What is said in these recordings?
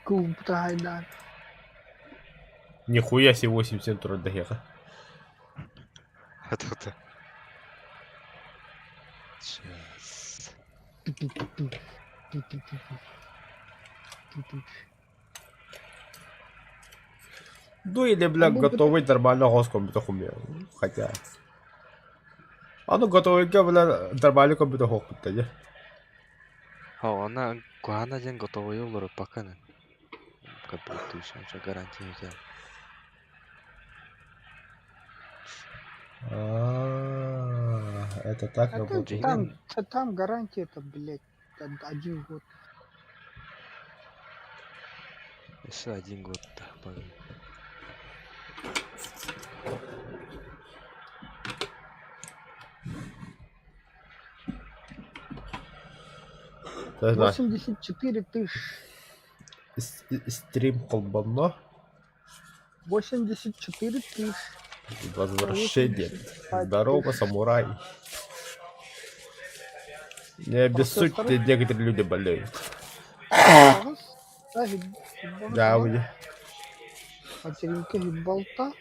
Кубтайдан. Нихуя себе 87 турар дэһиэхэ. Это Сейчас. Ну или, бля, готовый нормально госкомпьютер хуме. Хотя... А ну готовыйга, бля, нормальный компьютер хохпут дии. Она куһаана диэн готовый олоруппаккын. Компьютер гарантия үтэ. А, это так А работает. Там, там гарантия это, блядь, один год. Еще один год, да, Да, 84 тысяч. Стрим холбанно. 84 тысяч. Возвращение. Здорово, самурай. Не обессудьте, некоторые люди болеют. Да, уни. Материнка болта.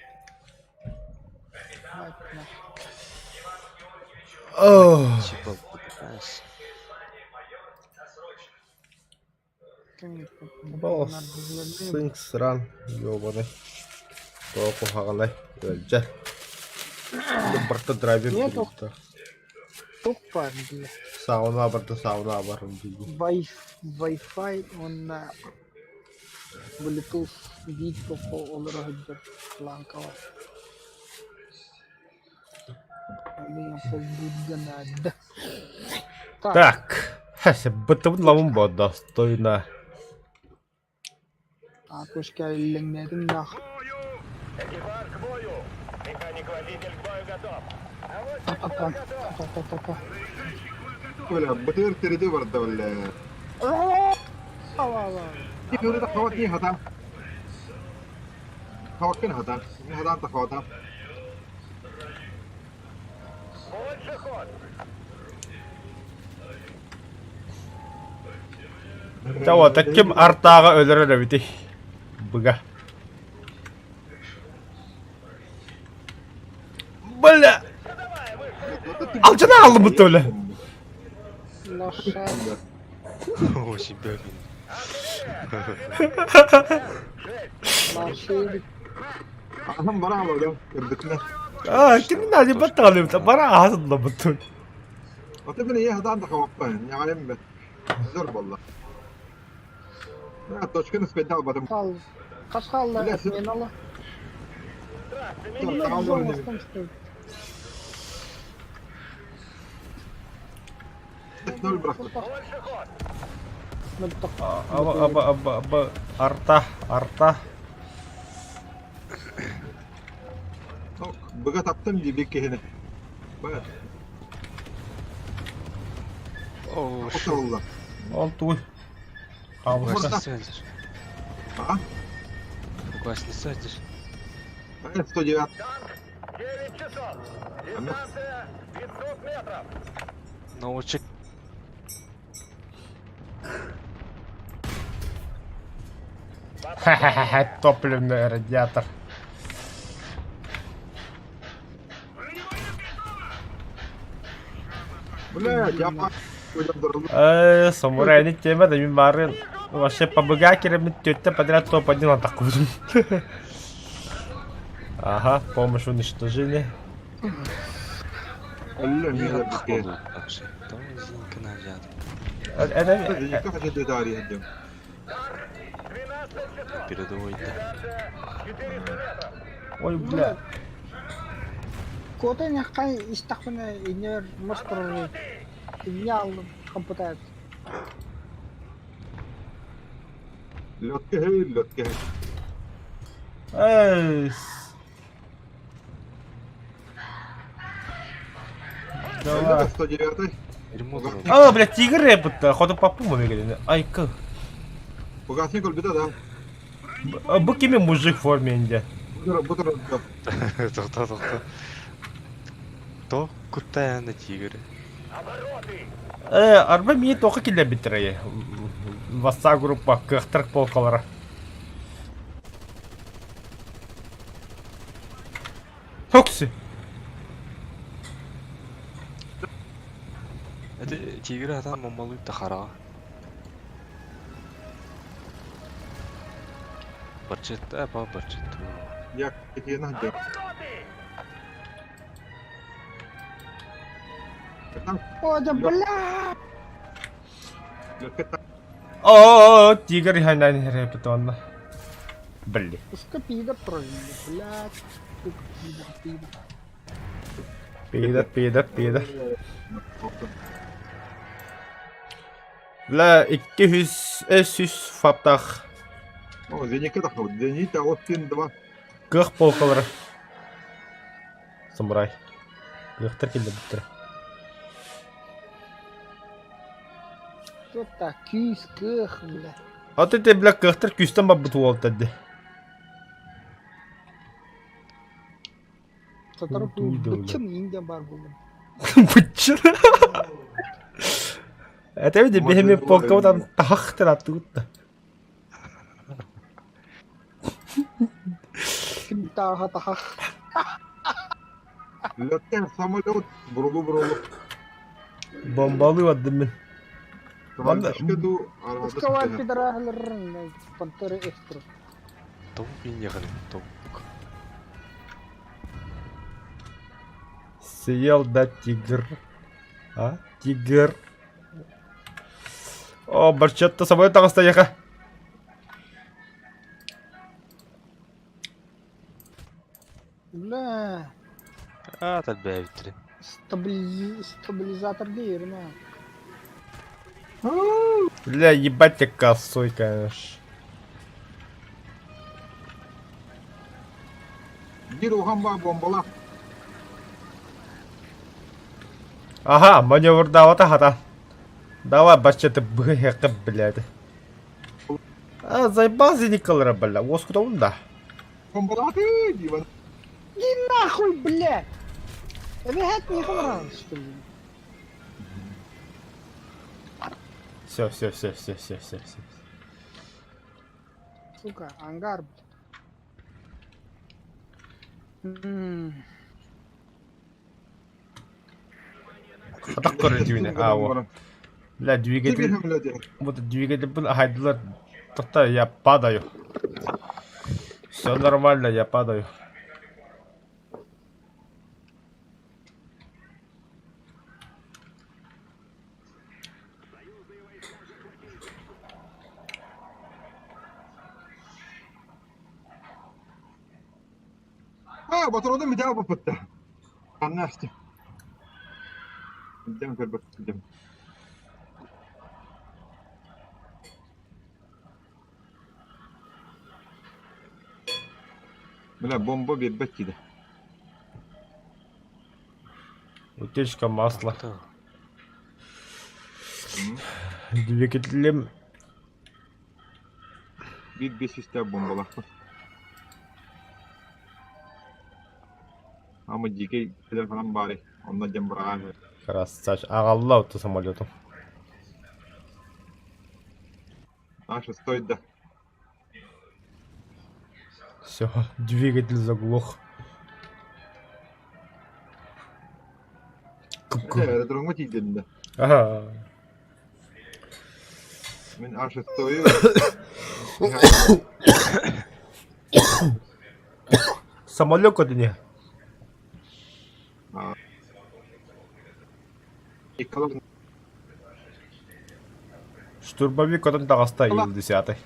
Типа, знаешь. Сынк сран, ёбаный. Току хагалай. Өлдьэ. Барта драйвер Нет, булта. Тупо, бля. Сауна барта сауна барым дии. Wi-Fi уонна Bluetooth биир тохо олоро сылдьар планкалар. Холбуурга наада. Так, Так. Хэс, бытыбын лавын бо достойно. Акушка иллэҥнээтим да Экипаж к бою! Механик-водитель к бою готов! Та-та-та, та-та-та-та. Бля, БТР 3D барда, бля. Ала-ала. Ким хаватни хата. Хаваккин хата. Хатан та хавата. Больше ход! Чао, таким артаға өлөрөр эбитий. Быга. Бля! Алчана алым бля. Лошадь. О, себя, блин. Лошадь. Ахам бара алады. Кырдыкны. А, ким нади батталым та бара аһын бутун. Аты бini ye хатан та хаваккин. Ягалем бе. Зор болла. Я точканы спедал батым. Хал. Хас халла Бля, отменала. Ноль бырахтым. Больше ход! Аба аба аба аба арта арта. Быга таптым ди бик кehini. Бая. О, Оталла. Ол туй. Хабыста. сядешь. А? Фугас не сядешь. 109. Танк 9 часов! Дистанция 500 метров! Научик. Ха-ха-ха, топливный радиатор. Бля, я Самурай не тема, да мин барын. Вообще по БГ тетя подряд топ-1 атакуем. Ага, помощь в уничтожении. Это... Передовой, да. Ой, бля. Кота не хай истахуна инер мастер Инял компутает. Лётке, лётке. Эй. Давай. 109. А, бля, тигр рэпт, ходу по пуму мегелин. Айка. Погасни колбита, да. Бу кими мужик в форме инде. Бутыр, бутыр. Тоқта, тоқта. То куттаяны тигр. Э, арба ми тоқа киле битрее. Ватсап группа кыахтар полкалара. Токси. Это тигр атан бомбалыыр да хараҕа. Барчетта, ба барчетта. Я китиэнэ сылдьар. О, да бля! О, тигр иһэнэн иһэр онно. Блин. Пуска пидор тролль, блядь. Сука, пидор, пидор. Пидор, пидор, пидор. Бля, 200, 300 фаптах. О, Зеникке тахсыбыт. Зенит 8-2. Кыах полкалара. Самурай. Кыахтар киллэрбиттэрэ. Кто так, күүс, кыах, бля. А ты те, бля, кыахтар күүстэн барбыт уолтар дии. Сотору Туй да, бля. быччын индия бар буоллум. Быччыр. Это види, биһими полкабытан тахах тыратыгыт да. Ким тааха тахах. Лөттен самолет бурулу-бурулу. Бомбалыы бардым мин. Манна- Тральдышка дуу, арада Пускай сытыһа. пидорахларын пантеры эстро. Тобук иньяхын, тобук. Съел да тигр. А? Тигр. О, барчатта самолет таҕыста яха. Бля, А, тэлбээбиттэрин. стабилизатор диир ма. Бля, ебать ты косой, конечно. Биир улахан баа бомбалаах. Ага, маневрдаабата хата. Давай, бачча ты быһыахха, блядь. А, заебал Николара, бля, уоскутабын да. Бомбалааты диибэн. Иди нахуй, бля! Эбэһэт не хамран, что ли? Все, все, все, все, все, все, все. Сука, ангар, бля. М, Хатах көрөр дүүнэ. А, во. Бля, двигатель. Тигр блядь. Вот двигатель был, хайдылар. Тоқта, я падаю. Все нормально, я падаю. А, батронум бүтэ баппыта. Аннасти. Дем көрбөт дем. Бля, бомба биэрбэт киирэ. Утечка масла. Двигателем Биир биэс үстээх бомбалаахпын. Ама дьиикэй кэлэр ханан баарый, онно дьон быраҕаан иһэр. Красавчик. Аҕалла оту самолету. А шестой да. Все, двигатель заглох. Ку-ку. Аэродромҥа тиийдим да. Ага. Мин А шестойу Самолет не. Штурмовик отон таҕыста Ил-десятый.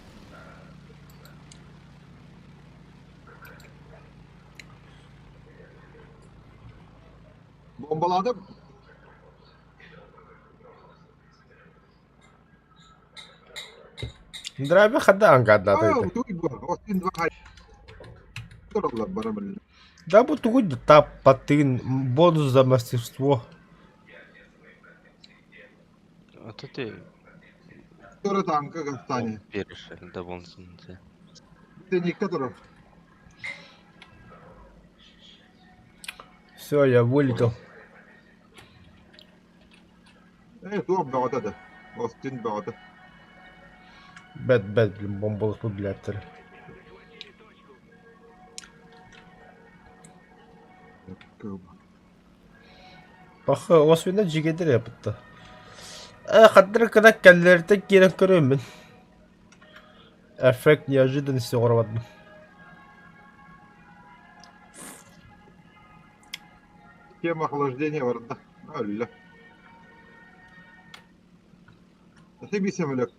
Бомбалаатым. Драйвер хада ангаднатыйда. Да бу тугуй да таппатын бонус за мастерство. А то ты танка гастане. Перешел да бонусын. Все, я вылетел. Э, туох бөҕөтө да. Остин бөҕөтө. Бэт бэт блин бомбаласпыт билээттэр. Паха освина дьигэдэр япытта. Э хаддыр кына кэллэртэн киирэн көрүөммүн. Эффект неожиданности оҥоробатым. Тема охлаждения барда. Өллө. Ты би самолет.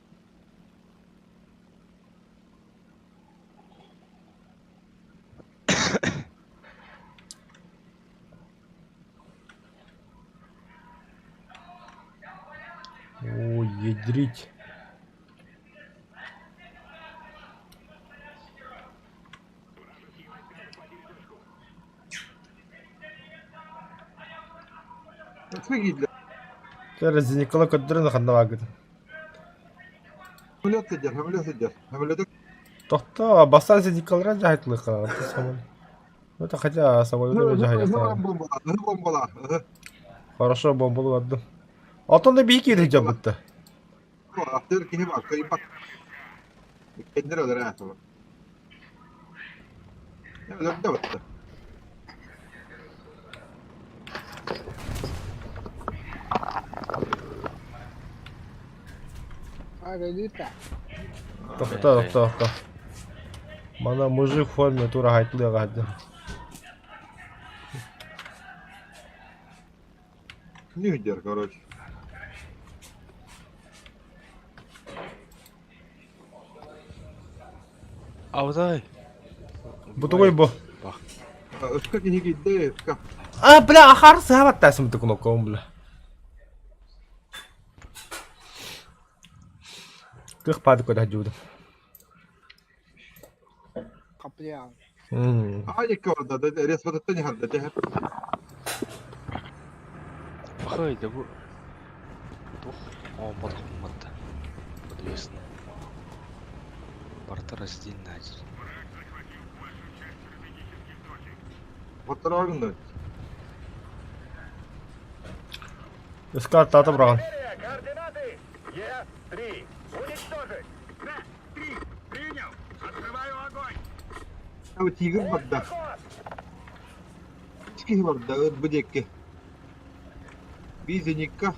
О, ядрить. Никола көрдөрөн ханна бааргыт? Самолет сылдьар, самолет сылдьар. Самолету Тохтоо, бастаан Николара дьаһайтлыха. Это хотя самолету дьаһайахтара. бомбала, бомбала. Хорошо, бомбалу бардым. Оттон да биир киирэ дьабытта. Ахтыр киһи бар, кыйбат. Кендер өлөр аатылар. Өлөрдө батта. Тохтоо, тохтоо, тохтоо. Мана мужик в форме тура хайтлыга хаддым. Нигдер, короче. Аудай. Бу тугуй бу? Ыска киһи киирдэ, ыска. А, бля, ахар саабаттаасым кнопкабын, бля. Кых пады көдө жуудum. Каплян. Аайыкка барда, респататтан иһарда, дьэ. Пахай, да бу. Тух, ооммот хомматта. Подвесно. Барта раздельно один. Хоттороогун да. Ыска тата быраған. Координаты Е3. Уничтожить. Д-3. Принял. Открываю огонь. Абы тигр барда. Киһи барда, ыт бу диэки. Бизеникка.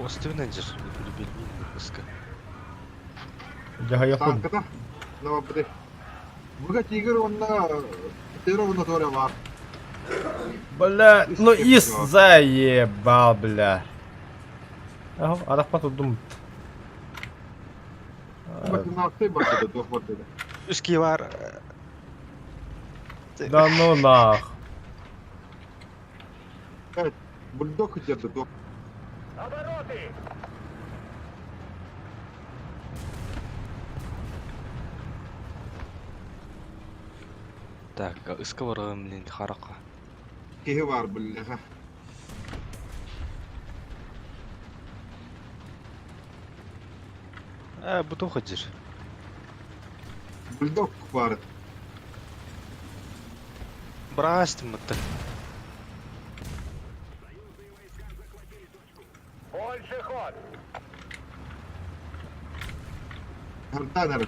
Остывнан жер. Билбеймин ыска. Дьаһайахпын. Тааҥката. Набабыты. Буга тигр онна тера онна туора баар. Бля, ну и заебал, бля. Ага, арахпа турдум. Бакынаахтай барда туох барда. Үски бар. Да ну нах. Бульдог где-то туох. Обороты. Так, ыска барыгым блин, харака. Киһи бар биллэхэ. Э, бу туох жер. Бульдог бар. Брастым мытты. Больше ход. Хартанер.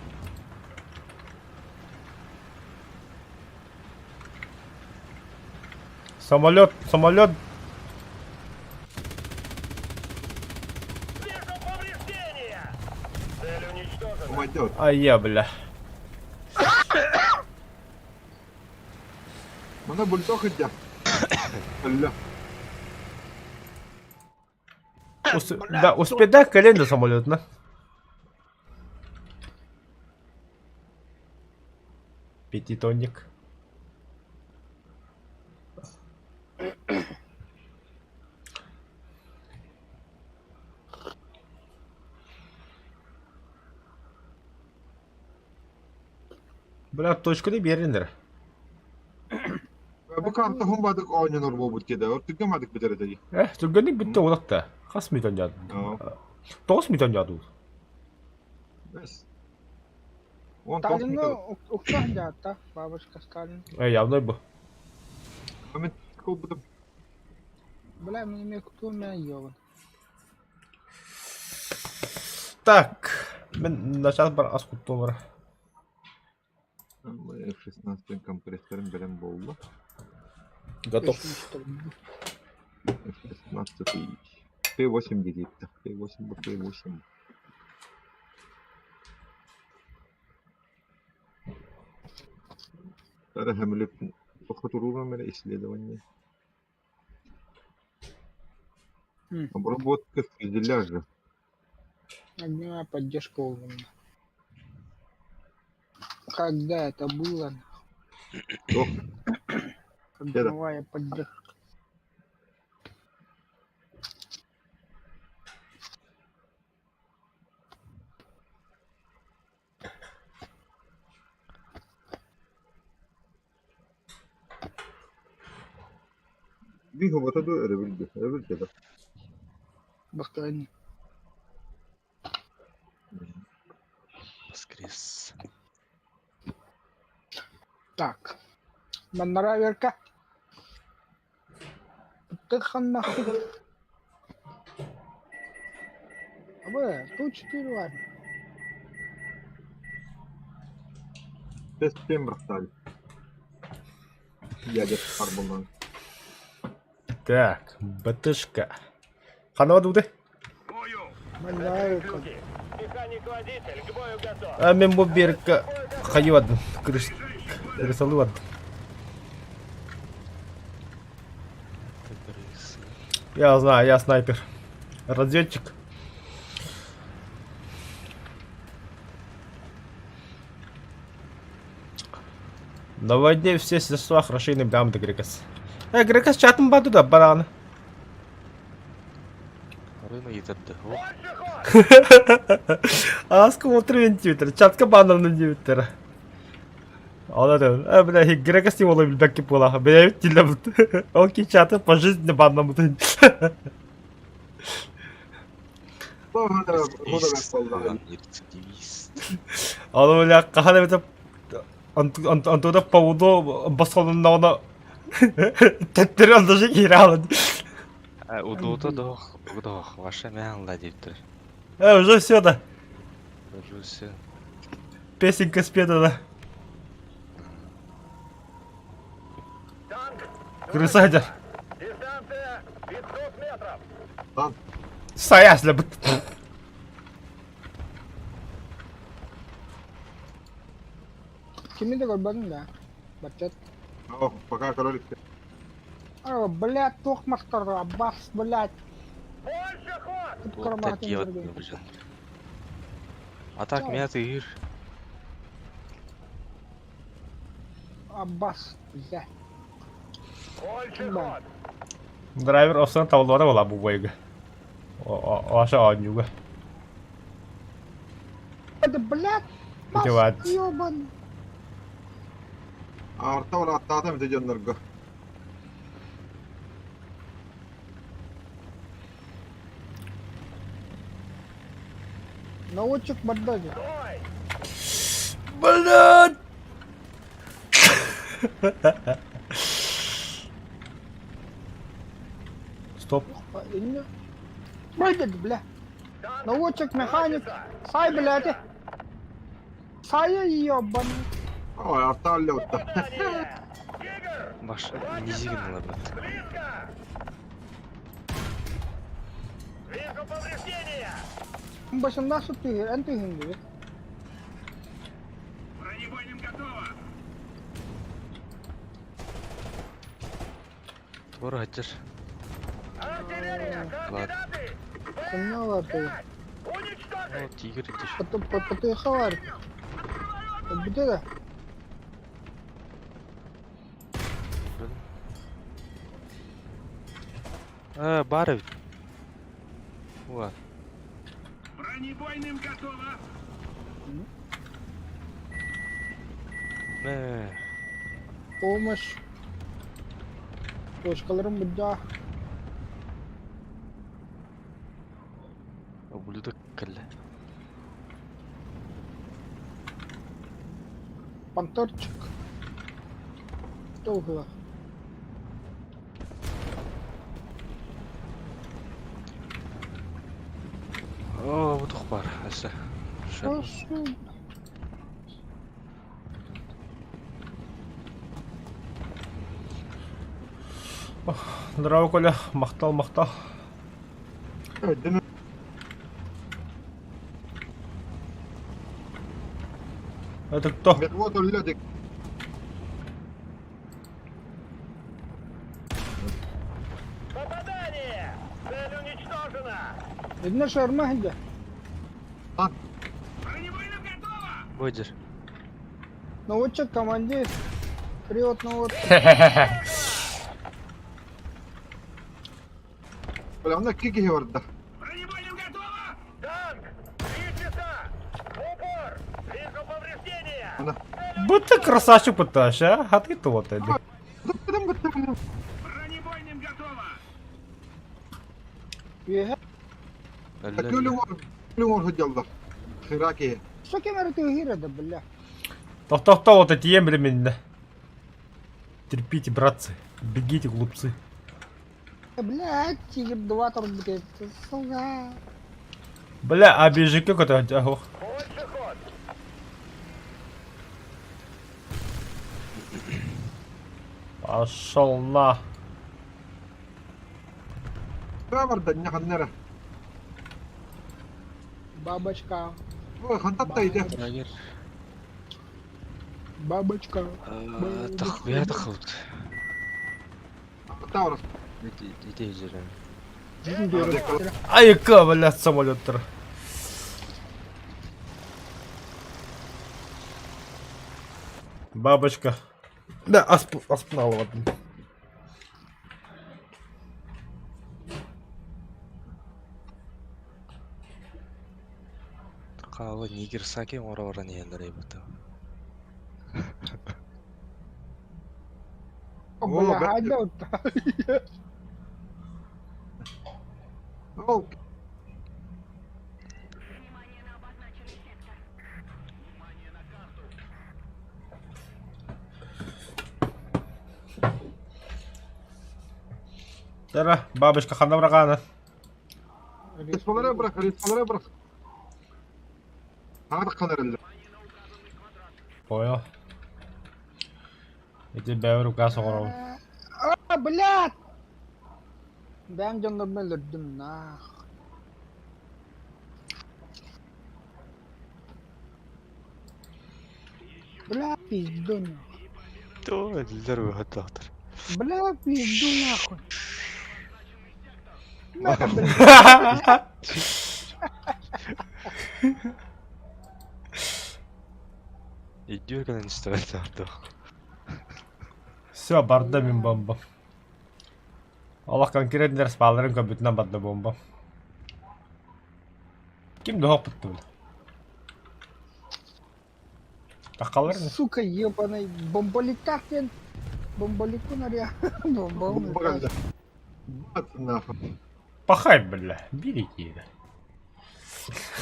Самолет, самолет. Вижу повреждения. Цель уничтожена. Умайдет. А я, бля. Мана бульдог идя. Алла. Ус... Да, успеда колен до самолет, на. Пятитонник. Бля, точку не берендер. Бу карта хум бадык оонньонор буолбут киэдэ. Ортугга мадык бүтэр этэ дии. Э, түргэнник бүтте олақта. Хас миллион жады? Оо. 9 миллион жады. Эс. Он тоҕус Сталину метр. укса дьаата, бабушка Сталин. Э, явно бу. Мен колбутум. Бля, мне мне кто меня ёбан. Так, мен начал бар ас кутту бар. F-16 компрессорын бэлэм буолла. Готов. F-16 П-8 диэбиттэр. П-8 бу П-8. Тара хөмүлүк Охотуруурам эрэ исследование. Обработка фюзеляжа. Огневая поддержка уровня. Когда это было? Ох. Огневая поддержка. Биһобата дуу өрөбүл дуу? Өрөбүл кэлэр. Баскарани. Воскрес. Так. Маннараверка. Тыхан нахуй. Абы, тут четыре ладно. Тест тембр стали. Ядер харбонан. Так, БТшка. Ханова дуды. Маннараверка. Механик-водитель, к бою готов. А мен бу берка хайвадым. Крыш. Крысалы Это крысы. Я знаю, я снайпер. Разведчик. На войне все средства хороши на бям Грекас. Э, Грекас чатым баду да, баран. Рына етеді. О, Аска отырып твиттер, чатка баннарны твиттер. Ала да, э, бля, Грекас не олай билбек кеп була. Бля, тилем. Окей, чаты по жизни баннам. рецидивист, рецидивист. Аны бля, кахана бит Антуда поводу басқанына тәттер андыжы кире алады. Удота дох, удох, ваше мянла деп тұр. Э, уже все да. Уже все. Песенка спета да. Танк! Крысадер. Дистанция 500 метров! Танк. Саяс для бит. Кими да көрбөтүм да. Бачат. О, пока кролик. О, блядь, туох мастер, Аббас, блядь. Больше ход! Вот такие вот нужен. А так, меня ты ир. Аббас, блядь. Больше Да. ход! Драйвер овсан таулара була бу бойга. Аша анюга. Это, блядь, бас, Девать. ёбан. Арта бар аттаата бите дьоннорго. Наводчик бардоги. Стой! Блядь! Стоп. Прыгать, бля. Танк! Наводчик, механик. Два часа. Сай, блядь. Сай, ёбан. Ой, арта алле отта. Попадание! Тигр! Баш, не зигнула, брат. Близко! Вижу повреждения! Башында су түйір, ән түйін dedi. Бронебойным готово! Тор хатыр. Артиллерия! Координаты! Кімне бар түйір? Уничтожить! О, тигр идешь. Патыха бар. Бітеді. А, бар ведь. О, Бронебойным готово! мә. Помощь. Точкаларым бұда. Ублюдок кілі. Пантерчик. Туһула. Оо, бу туох баар өссө? Шерман. Здорово, Коля. Махтал, махтал. Өйдөнө Это кто? Вот өллө Попадание! Цель уничтожена! Видно шаурма где? Выйдешь. Наводчик, командир. Привет, наводчик. Бля, икки киһи барда. Бронебойным готово! Танк! 3 часа! В упор! Вижу повреждения! Ана. Будто красавчик пытаешь, а? А ты то вот это. Быттым быттым. Бронебойным готово! Үөһэ. Көлүң ор. Көлүң ор сылдьаллар. Хыра киһи. Что кем эрэ тыаһыыр да, бля. Тохто, вот эти временно. Терпите, братцы. Бегите, глупцы. Блядь, тигр два турбит. Сука. Бля, а бежи как это? Ох. Больше ход! Пошел на. Хыра барда, не ханнера. Бабочка. Ой, хантап та иде. Лагерь. Бабочка. Тах, я тахут. Таурус. Иди, иди, Айка, бля, самолеттар. Бабочка. Да, асп, аспнала ладно. Хаала нигер саки оҥоро баран иһэллэр эбит. Бля, бля. хайда вот. Ол Внимание на обозначенный сектор. Тара, бабочка ханна брагана. респалара бырах, респалара бырах. Хаҥа таххан эрэллэр. Понял. Эти бэйэ рука соҕоров. А, блядь! Бэйэм дьоннорбун өлөрдүм, нах. Бля, пизду нахуй. Туох эллэр быһыттаахтар. Бля, пизду нахуй. На, блядь. Идиот гынан истэбэттэр. Все, барда мин бомба. Олох конкретно спалларын көбүтүнэн барда бомба. Ким да хоппут бile. Тахалар Сука, ебаный. Бомболиках диэн. Бомболику наря. Бомбол. Бомба Бат нахуй. Пахай, бля, береги.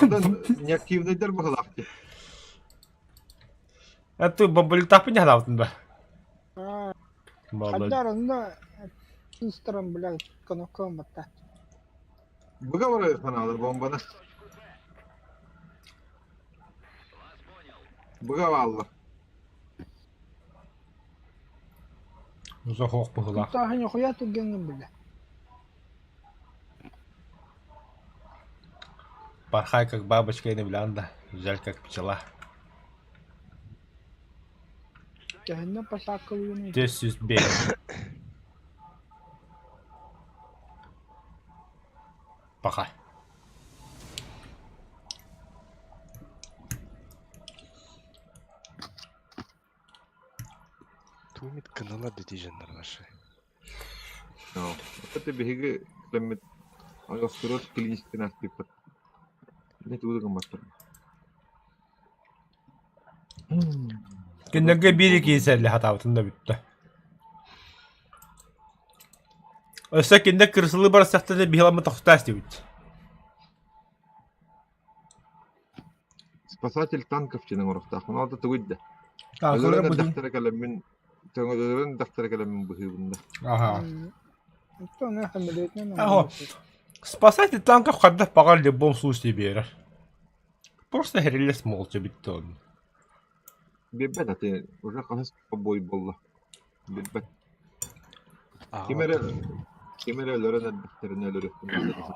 Онтон неактивныйдар быһылаах дии. А ты бомболитах не гнал да? Молодец. Хадар, онно кыыстаран, блядь, кнопкам батта. Быга барар ханаалар бомбаны. Быга бааллар. Захох пыгла. Тааһын нихуя түргэҥҥин, бля. Порхай как бабочка и наблянда, жаль как пчела. Төһөннө посааккалыыный. Тес бей. Пахай. Туумит гыналар дии дьоннор ваши. Это биһиги кэлэммит остуруос клинический астыппыт. Не тугу гымматтар. Кинилэргэ биир киисэлли хатаабытын да бүттэ. Өссө кинилэр кырсылыы барсахтарына биһиги тохтаас диэбит. Спасатель танков диэн оҥоруохтаах. Ону тугуй да. Өлөрөн Таҥкалара быһыы. эрдэхтэрэ кэлэммин, өлөрөн эрдэхтэрэ кэлэммин быһыыбын да. Ага. Оттон самолетынан Аһо. Спасатель танков хардах баҕар в любом случае биэрэр. Просто хэрэлэс молча бүттэ он. Билбэт аты, уже хаһыс бой буолла. Билбэт. Ким эрэ ким эрэ өлөрөн эрдэхтэринэ өлөрүөхпүн наада.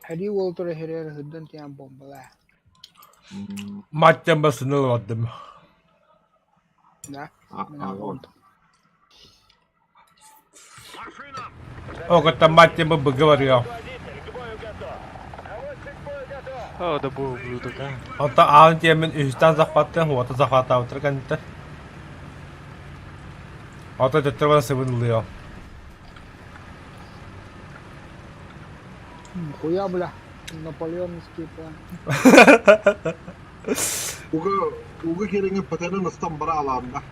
Хәрии уол турар хэрээр сырдан тиийэн бомбалаа. Маттан басын ылбардым. Да, А, мин а, аҕам. Оҕото маттема быгыварыа. Водитель к бою готов. Наводчик к бою готов. О, да бу ублюдок, а. Онтон аан тиэмин үһүстэн захваттан уота захваттаабыттар кэнниттэн. Ото төттөр баран сыбын ылыа. Хуя, бля. Наполеоновский план. Уга уга кириҥэ патенын ыстан бара алаанда.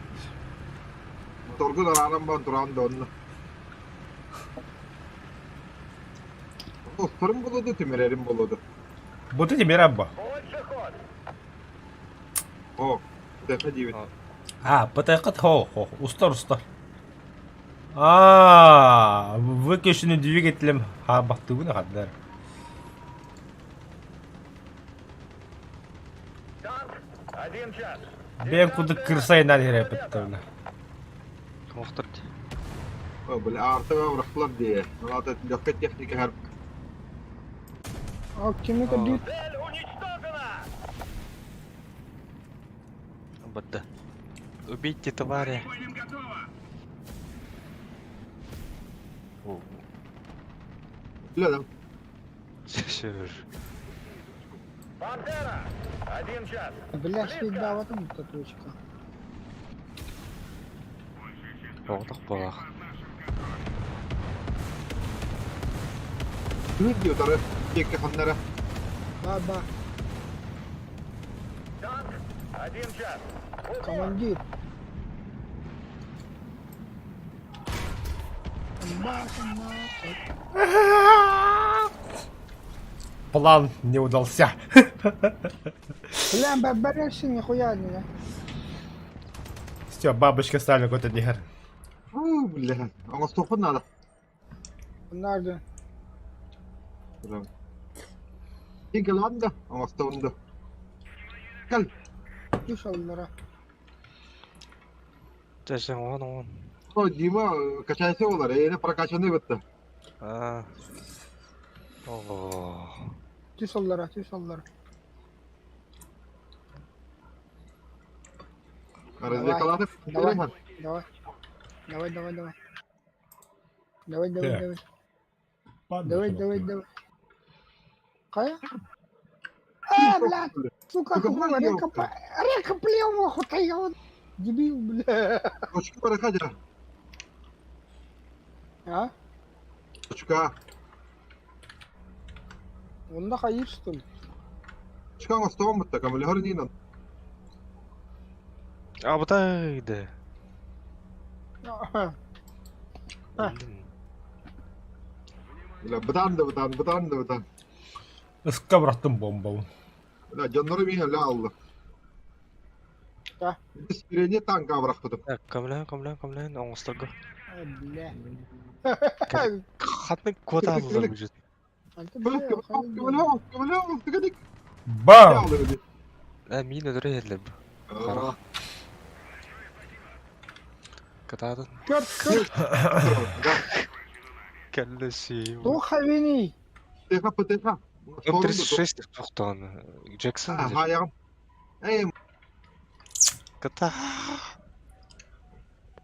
Моторгун араанан баран тураан да онно. Устарым болуду, тимирерим болуду. Бу тимир абба. Больше ход. О, ТХ диэбит. А, ПТХ хо, хо, устар устар. А, выключенный двигателем хабахтыгын хаддар. Танк, один час. Бэйэм курдук кырсайынан иһэрэппиттэринэ. Туохтар дии. О, бля, аартыга бырахтылар дии. Налата легкая техника хар. А кими көрдүүр? Цель уничтожена! Бадда. Убейте твари. О, Бля, да. Все Пантера, один час. Бля, свидаватым татуечка. Оҕотох буолаах. Күн дии утары. Диэкки ханнара. Ба-ба, Танк, один час. Упор. командир. План не удался. Бля, бәрәші нихуя не. Все, бабочка стали какой-то дигэр. Фу, бля. Оҥостуохпун наада. Нарды. Тиҥкэлэҕин да, оҥостобун да. Кэл. Түс аллара. Чэ, чэ, оҥон, оҥон. О, Дима, качайся олар, эйиэнэ прокачанный бытта. А. О. Түс аллара, түс аллара. Развлекалаты. Давай, давай. Давай, давай, давай. Давай, давай, Так. давай. Давай, давай, давай. Кая? А, блядь, сука, Сука, хуй, блядь, река, ёпта. река плевал, хуй, я вот дебил, бля. Очка барахадя. А? Очка. Онда хайыр, что ли? Очка оҥостуом бытта, камелехор Нина. Абытай да. А, Блин. Бля, бытан да бытан, бытан да бытан. Ыска бырахтым бомбабын. Бля, дьоннору миин өлө алла. Да. Сирене танка бырахпытым. Так, көмөлөһөн, көмөлөһөн, көмөлөһөн, оҥосторго. А, бля. Хатны куота аллар бюджет. Бля, көмөлөһөн, көмөлөһөн, тыгадык. Бам! Ә, мин өтөрө иһэллэр бу. Харах. Кытаатын. Кёрт, кёрт, Кэллэси. туох хавини. ПТХ, ПТХ. М36 тохтоон. Джексон. Хаягым. Эй, Кыта.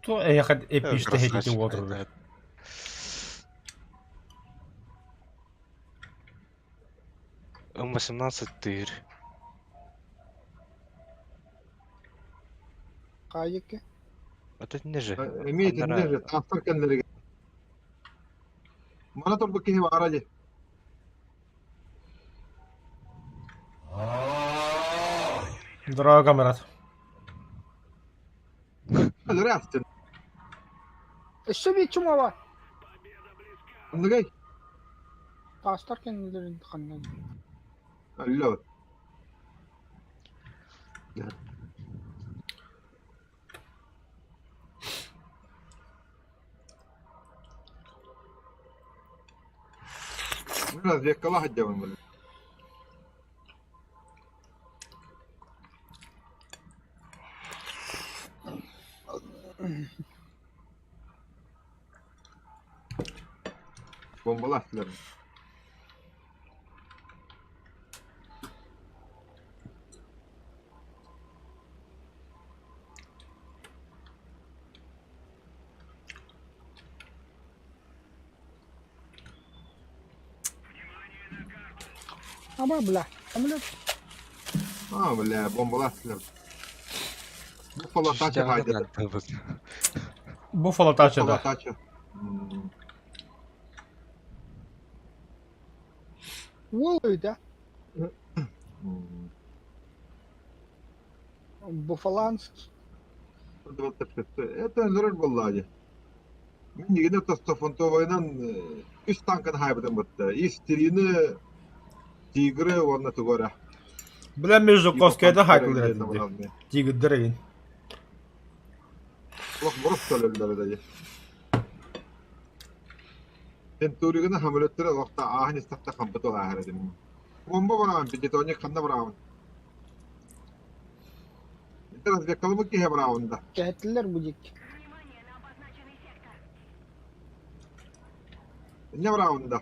То эйхад эпиште хедити уотур. М18 тыр. Кайык. Это не же. эмиэ итиннэ же, таастар кэннэригэр. Мана турбут киһи баара дии. Здорово, камрад. Өлөрө астын. Өссө бичумова. Оннугай. Таастар кэннилэрин ханнан. Өллө. Разведкалаах сылдьабын били. Бомбалаахтылар. Аба, бля, самолет. А, бля, бомбалаахтылар. Буффало тача хаайдата. Буффало тача, Буффало да. тача. Уол да. Буфаланский. Это өлөрөр буоллаа дии. Мин игинэ тостофонтовайынан үс танканы хаайбытым бытта. Ис Тирины, Тигры уонна тугу эрэ. Бля, между Ковскайда хайкылар этилди. Тигрдер эйин. Олох борос өлөллөр дии. Тентуригына самолеттары олохто ааһан истэхтэ хампыт ааһар этим. Бомба бараҕын, пятитонник ханна бараҕын? Это разведкалымыт киһи бараҕын да? Кэһэтилэр бу диэки. Внимание на обозначенный сектор. Инне бараҕын да?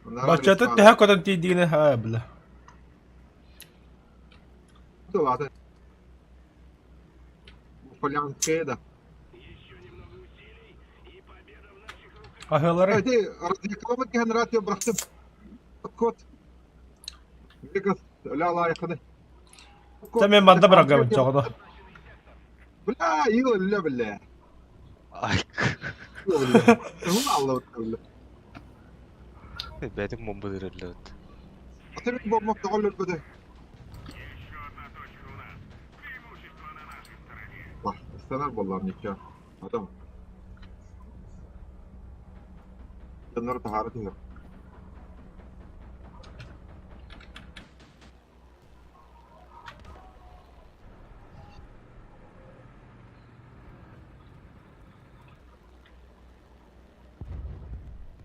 Баччата тэһэ көтөн тиийдигинэ haa бля. Тылаата. Полянская да. Аһыалары. Эти разведкаламыт киһи радио бырахтым. Кот. Бекас ля лайханы. Та мен манда бырагабын чоҕоно. Бля, ил өллө бля. Ай, Алла бля. бэйэтин бомба дырыллыбыт. Аты бомба тоҕол өлбөтө. Ыстанар буоллар ничего. Адам. Дьоннор таһаара түһэр.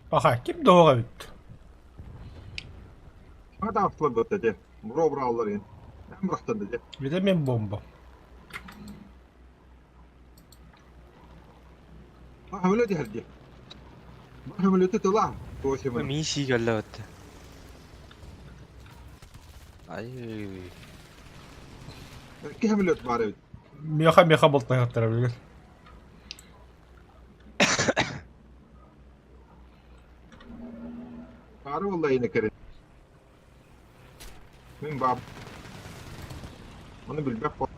Аха, ким доҕо эбит? Хата автолар дьэ. Бро брааллар ин. Бырахтан дьэ. Виде мен бомба. Хамылы дьэр дьэ. Хамылы тыла. Туосимын. Мин сигаллабыт. Ай, Ки хамылы бар эбит. Меха меха болтайгаттара билген. Бары болла ини керин. Мин баб. Оны билбэк бол.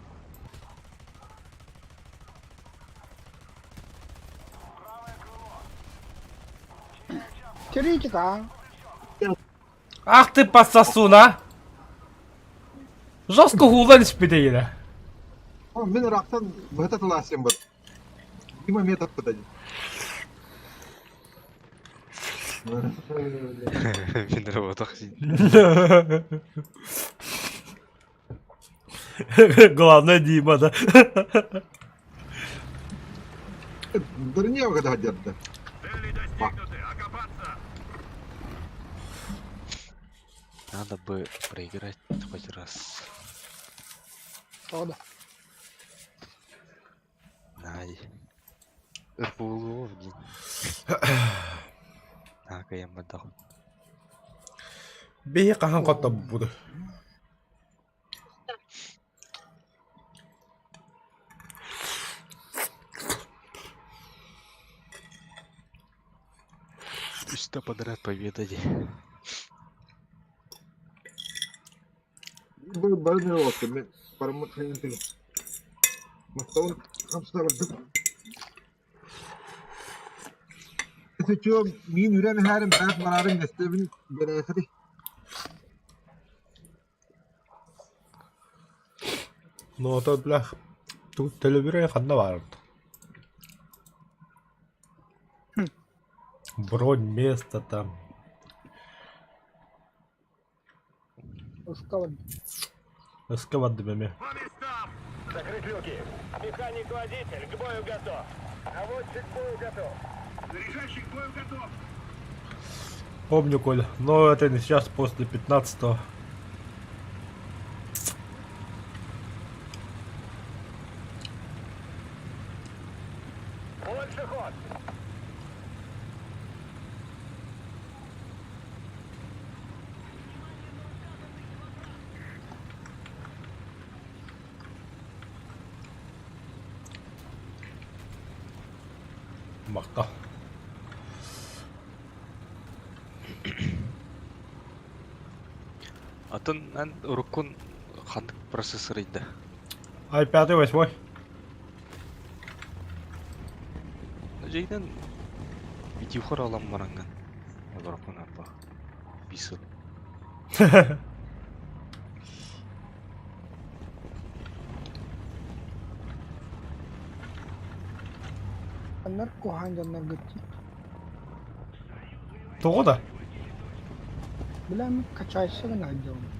Теоретика. Ах ты подсосун, а! Жестко хуулан испитейре. Мин ыраахтан быһыта тылаасым бар. Дима метод пытадин. Мин работах син. Главное Дима, да. Дурнев когда дерда. Цели достигнуты. Окопаться! Надо бы проиграть хоть раз. Правда. Най. Ырбуулуов дин. Наакайаммадах. Биһи хаһан хоттобут. Үстэ подряд победа ди. Бұл бәріне olsun. Мен барымы қайын Мақтауын қамсына бардым. Сечем, мин үрәм хәрим бәт барарым нестебин берәсәди. Ну, то, бля, тут телевизор ханна бард. Бронь, место там. Ускалан. Эскават дебеме. По местам! Закрыть люки. Механик-водитель к бою готов. Наводчик к бою готов. Заряжающий к бою готов. Помню, Коля, но это не сейчас, после 15-го. Больше ход. Махтал. Атын эн уруккун ханнык процессор ыйда? Ай, пятый, восьмой. Дьиҥинэн видеохор ылан бараҥҥын олороккун арба биир сыл. Аннар куһаҕан дьоннорго Тоҕо да? Бля, качайся гына сылдьабын.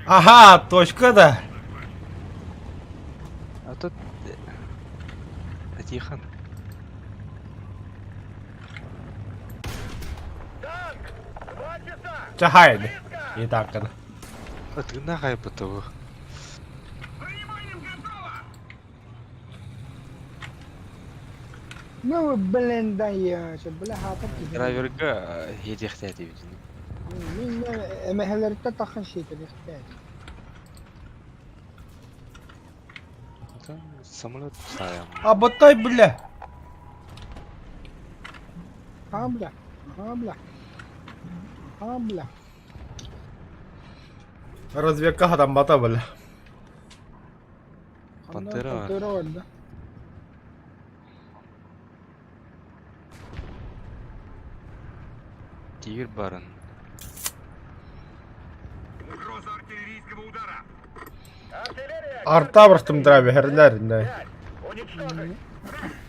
Ага, точка да. А тут Тихон. Танк! Два часа! Чахайн. И так гына. Тыыннаах айбыт Ну вы, блин, даешь, бля, хата киһи. Драйверга иэтиэхтээтибитин. Мин эмэһэлэртэ тахан сиэтэлэхтээх. Самолет ставим. А ботай, бля. А, бля, а, бля. А, бля. Разведка хатаммата, бля. Пантера бар. Пантера бар да. Тигр барын. Угроза артиллерийского удара! Артиллерия! Арта драйверлер, не. Пять! Уничтожить!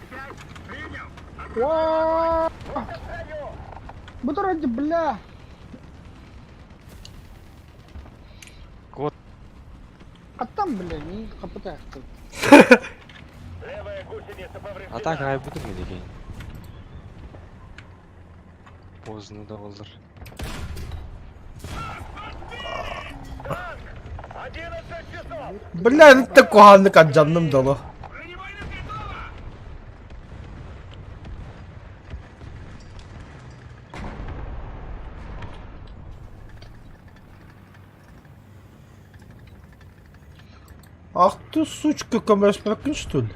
Пять! Принял! Уа! Целью! Бу ради, бля. Кот. А там, бля, не капытаахтын. Левая гусеница повреждена! А так айбытым деген. Поздно да болдыр. Танк! 11 часов! Бля, это куһааннык ардьанным дало. Бронебойным готово! Ах ты, сучка, көмөспөккүн, что ли?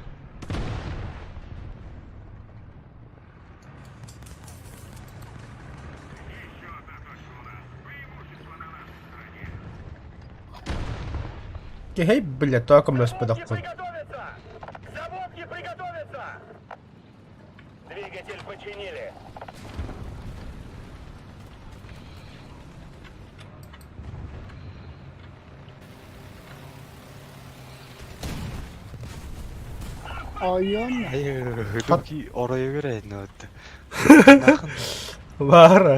Кehей, бля, тоҕо К көмөспөтөххүн. приготовиться! К заводке приготовиться! Двигатель починили. Ойон. Дуки оройо берейин өттө. Баара.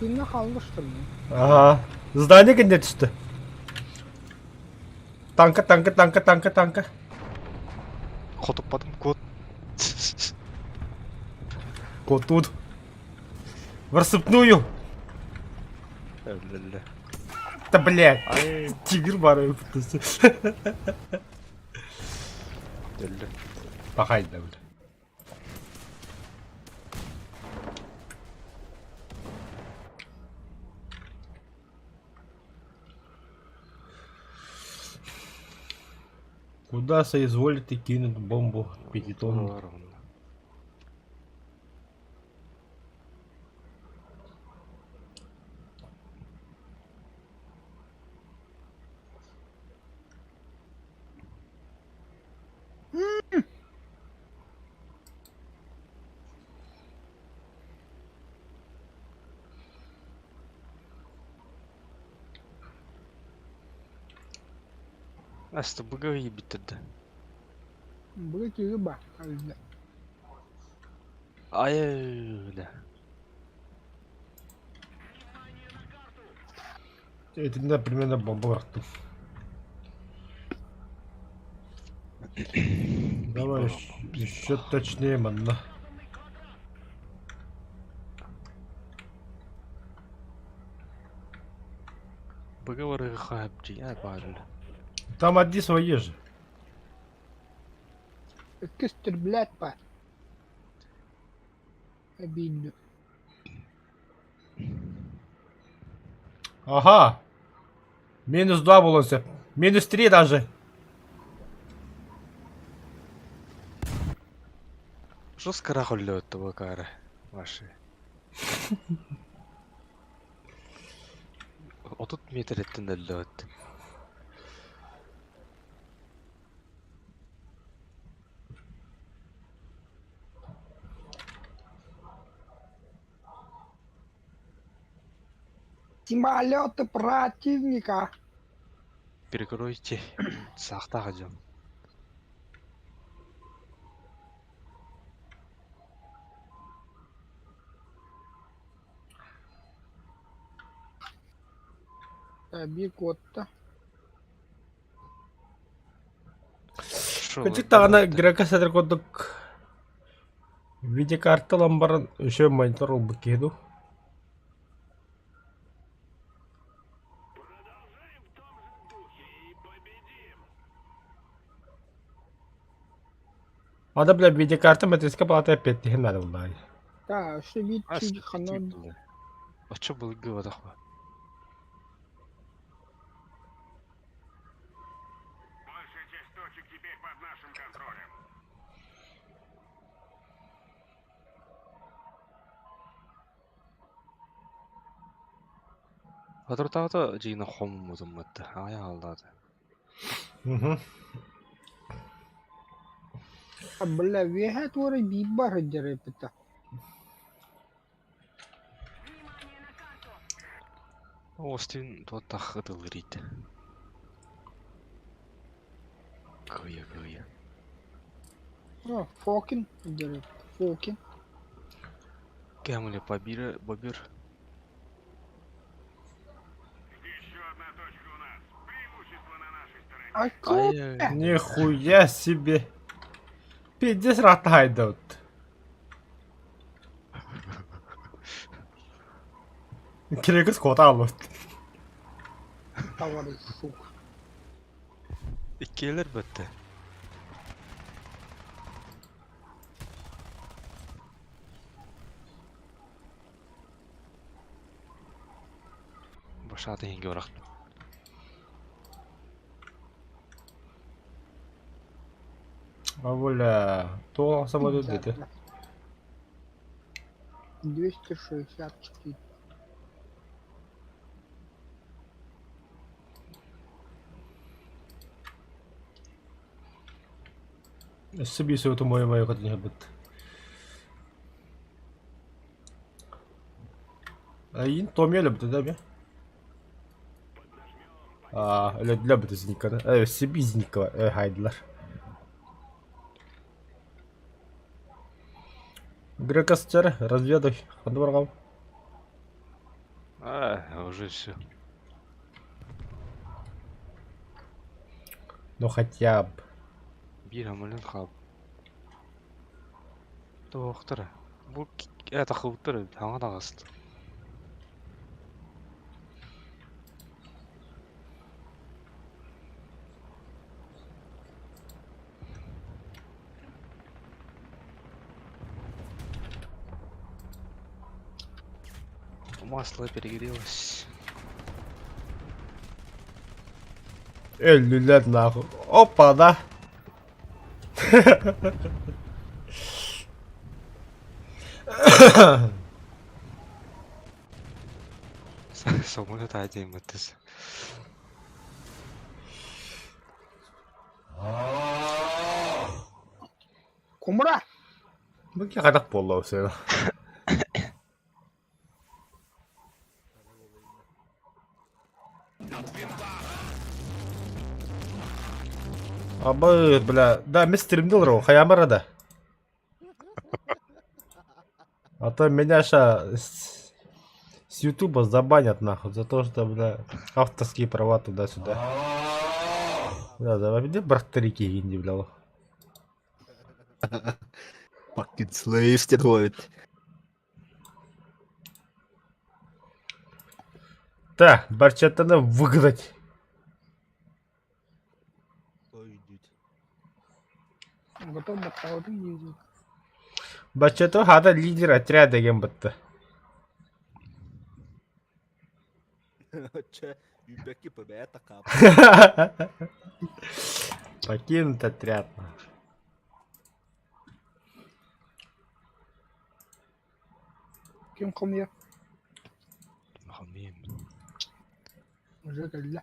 Тыынна хааллыштым. Ага. Здание кэннэ түстэ. Танка, танка, танка, танка, танка. Хотуппатым кот. Кот тут. В рассыпную. Өллө. Да блядь. Ай, Тигр баар. өллө. Пахай да, бля. Куда соизволите кинуть бомбу пятитонную? Бар онно. Аста быга ебиттерде. Бу тиги ба. Ай, бля. Это, примерно бомба бырахтым. Давай еще точнее манна. Быгы хабдьыйа баар. Там одни свои же. Иккис блядь, па. Обидно. Ага. Минус 2 было все. Минус 3 даже. Что с карахоллёт табакара ваши? 30 метр эттен өллөт. Самолеты противника. Перекройте. Сахта ходим. Бикотта. Кычык даҕаны Грека сэтэр курдук видеокарта ылан баран еще монитор ылбыт киһи дуу? Ада, бля, видеокарта материнская плата эппиэттиһин наада буоллаҕай. Да, что вид чуть ханон. Оччо былыргы буолбатах Большая часть точек теперь под нашим контролем. Соторутааҕыта дьиҥинэн хоммутум аҕыйах ааллаата. Угу. Бля, үөһэ туора биир бар сылдьар эбит. Внимание на карту. Остин туоттах ытыллыр иит. Кыйа кыйа. О, Фокин сылдьар эбит. Фокин. Кэмэле побира бобер. Еще одна точка у нас. Преимущество на нашей стороне. А Ай, Нихуя себе. Пиздец ратайдут. Кирегис коталут. Товарищ, сука. Иккиэлэр бөттө. Башааты иһингэ барахтым. А бля, то самолет где-то. 264. Өссө биир сөбүтүн мойо-мойо көтүнүһэрбит. Айын Томми өлөбүтэ да эмиэ? Аа, өлөдүлэр Зниканы. Э, Сиби Зникова э, хайдылар. Грекостер, разведай. Ханды баргам? А, уже все. Ну хотя бы. Биир амалын хаал. Туохтара. Бу э тахыбыттар хаҥа таҕыста. Масло перегрелось. Өллүлэр нахуй. Опа, да. Самолет один мытыс. Кумра! Бу киһи буолла сыана. Абы, бля, да, мен стримде олорор, хайамара да. А то меня ща с Ютуба забанят нахуй за то, что, бля, авторские права туда-сюда. Да, давай, где братарики инди, бля. Fucking slaves диэн буолбут. Так, Барчаттаны выгнать. Потом баттаабытын дии. Баччата хата лидер отряда деген бытты. Чэ, үүбэкки ПБ такап. Покинут отряд. Ким хомуйар? Хомуйум. Уже кэллэ.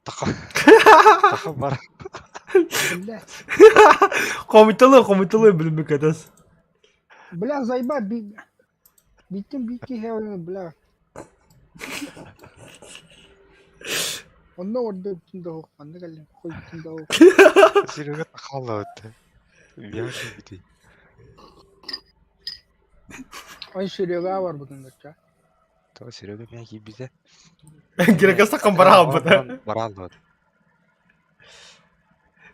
Таха таха бар. Бля. Хомуйталыы, хомуйталыы билбик этес. Бля, зайба би... Биттим бикки хевен, бля. Онно орда бүтүн да суох, манна кэллим, хой бүтүн да суох. Серега тахалла өттө. Бяши бити. Ой, Серега барбытын кытта. То Серега мя киирбитэ. Грекас такан бараалбыта. Бараалбыт.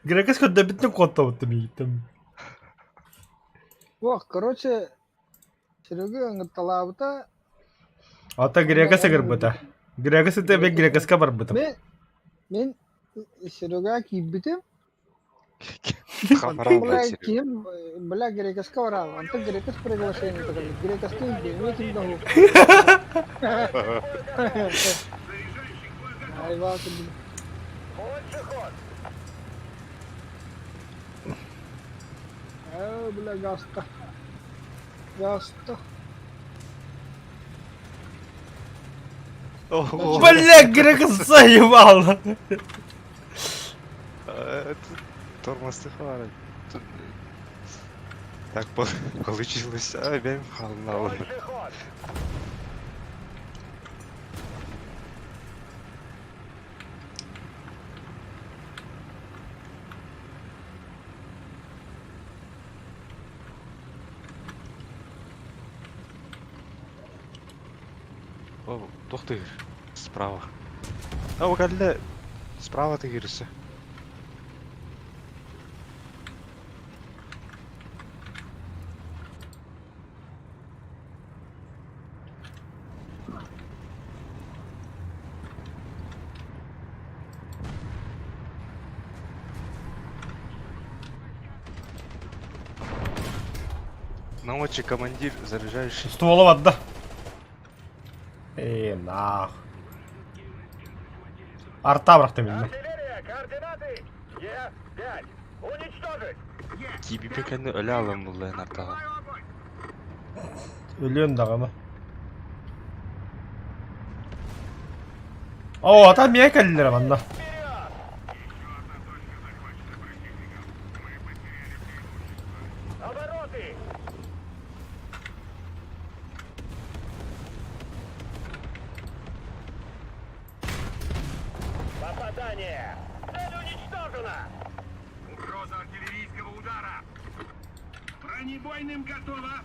Грекас көрдөбүттэн куоттабыттым ииттим. Ох, короче, Серега ыҥырталаабыта. Ата Грекас ыгырбыта. Грекас это мен Грекаска барбытым. Мен, мен Серега киирбитим. Бля, ким, бля, Грекаска бараал. Онтон Грекас приглашение такой. Грекаска иди, ким да Айва, Больше ход! Э, бля, гаста. Гаста. Бля, Грекас заебал. Тормозтых бар. Так получилось. А, бэм хална. Больше ход! О, туох тыгыр? Справа. А, кэллэ. Справа тыгырысы. Научи командир, заряжающий. Ствола барда. Э, нах. Арта бырахтым иннэ. Артиллерия, координаты! Е-5! Уничтожить! Киби кэннэ өлө алан буллайын артаҕа. Өлүөн даҕаны. О, ата миэ кэллилэр манна. Обороты! Попадание! Цель уничтожена! Угроза артиллерийского удара! Бронебойным готово!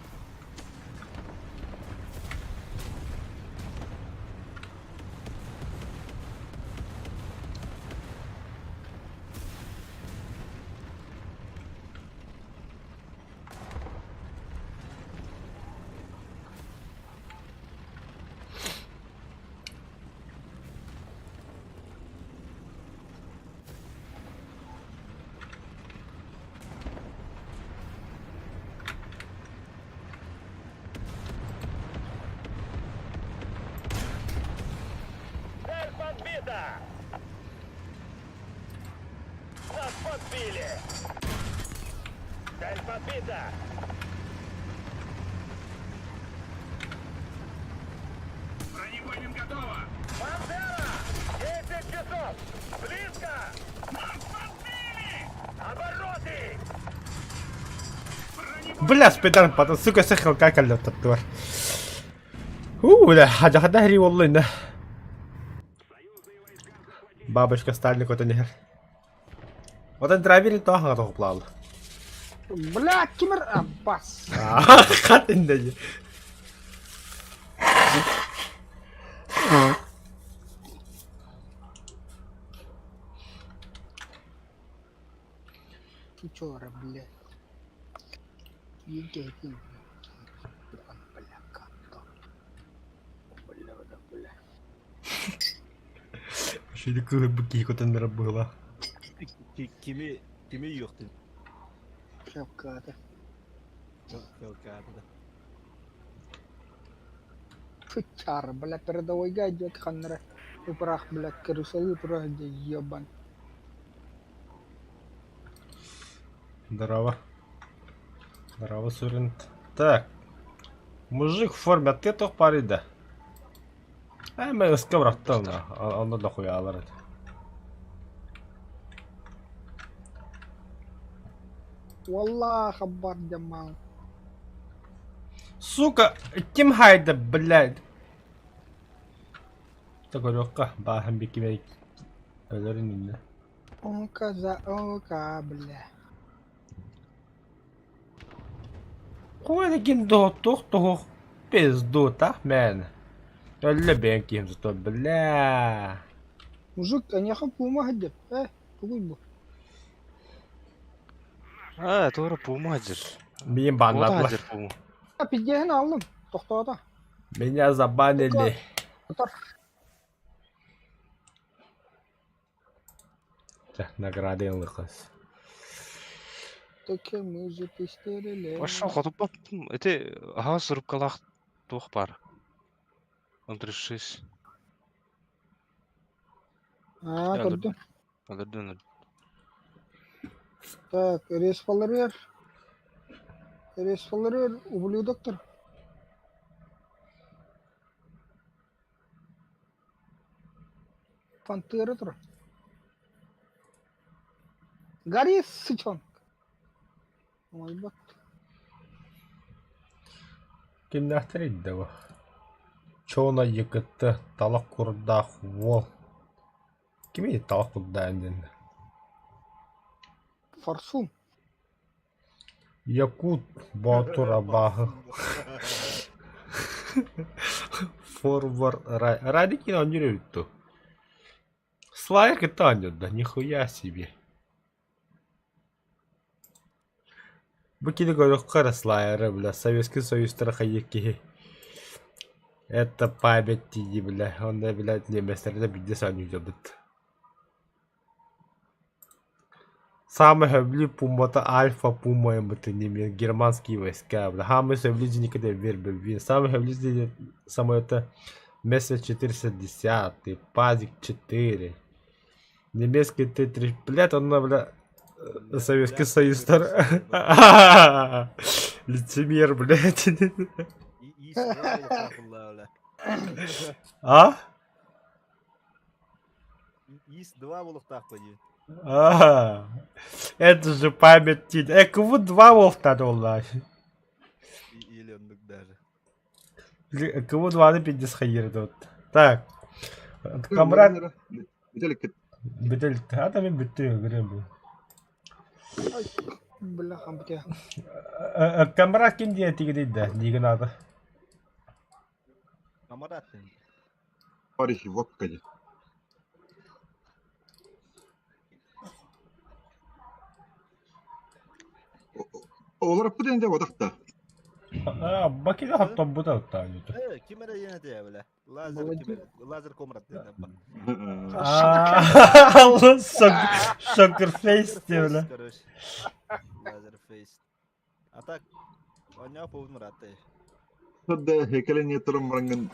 Цель подбита! Нас подбили! Цель подбита! Бронебойным готово! Пантера! 10 часов! Близко! Нас подбили! Обороты! Бля, спидан потом, сука, сахал как алло У, бля, хадя хри воллы, Бабочка Сталин кото нехер. Отон драйвер то хаҥа тоҕуплаал. Бля, кимир Аббас. Хат инде. Чора, блядь. Егетин, блядь. Бля, как-то. Бля, бля, бля. Шили кыһырбыт киһи көтөннөрө быһыылаах. Кими кими юхтun? Шапката. Хелката да. Чар, бля, передовойга идет ханнара. Упрах, бля, крысалы турах, где ебан. Здорово. Здорово, Сурент. Так. Мужик в форме, а ты туох баарый да? Ээ, мэ ыска бырахтым да, онно да хуйаалар этэ. Wallah, хабар дьамаал. Сука, ким хайда, блядь? Та көрүөххэ, бааһын бикимэй өлөрүн иннэ. Ока за ока, бля. Хуй ким туох туох пизду, так, мэн? Өллө бэйэҥ киһим зато, бля. Мужик, эйиэхэ пуума сылдьар. Э, тугуй бу? А, туора пуума сылдьар. Миин Куота баннаатылар. сылдьар пуума. А, пиздеһин ааллым. Тохтоото. Меня забанили. Отор. Чэ, награды ылыаххас. Таки мы же пистолет. Пошел, хотуппаппын. Ити аһаҕас рубкалаах туох баар? Өлөрүшүс. А, көрдүм. Өлөрдүн өлөрдүн. Так, респаларыар. Респаларыар, ублюдоктор. Пантера тур. Гори, сычонок. Ой, Кимнээхтэр да бу? Чона йыкытты, талах курдаах уол. Кими талах курдаах диэн? Форсун. Якут Боотур абааһы. Форвард Радикин оонньуур эбит дуу? Слайер кытта оонньуур да, нихуя себе. Бу кини көрүөххэ эрэ Слайеры, бля, Советский Союзтара хайыыр киһи. Это память дии, бля, онно, блядь, немецтэргэ биирдэ оонньуурбут. Самый сөбүлүүр пумата Альфа Пума эмитин германские войска, бля. Самый сөбүлүүр никогда вербе. Самый сөбүлүүр самолета Мессер 410, Пазик 4. Немецкий Т-3, блядь, он, бля, Советский Союз. Лицемер, блядь. Ис-2 А? Ис-2 буолуохтаах дии. А, это же память. КВ-2 волта буолла. Или оннук даже. КВ-2 пиздец хайыр тут. Так. Камрад. Бүтэлик Бүтэл. А там бүттү көрөм. Бля, хампытя. Камрад ким диэн тигидей да, диген аты. Камарат. Париж водка диэн. Олар пытын деп одақта. А, бакида хаттан бу да та. Э, ким эрэ диэн этэ бля. Лазер ким эрэ. Лазер комрад диэн ба. А, Шокер фейс бля. Короче. Лазер фейс. А так, оня повын мураты. Хадда хекелене турум рангын.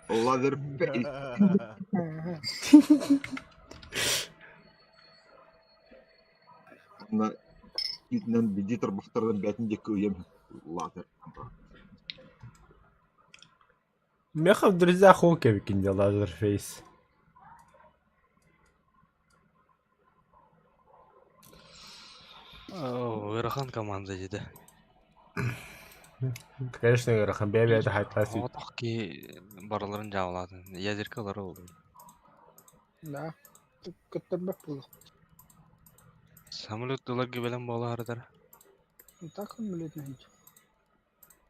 Лазер фейс. На итинен биди тарбахтардан бәтин декки уем. Лазер. Меха в друзьях Хокевикин лазер фейс. Ыарахан команда диде. Конечно, ыарахан бэйэ-бэйэтэ хайтаас Оҕотох киһи барыларын дьаабылаатын. Ядеркалары ол. Да. Көттөрбөт буолуох. Самолет ыларга бэлэм буолаардар. Так он, блядь, наһыйдьа.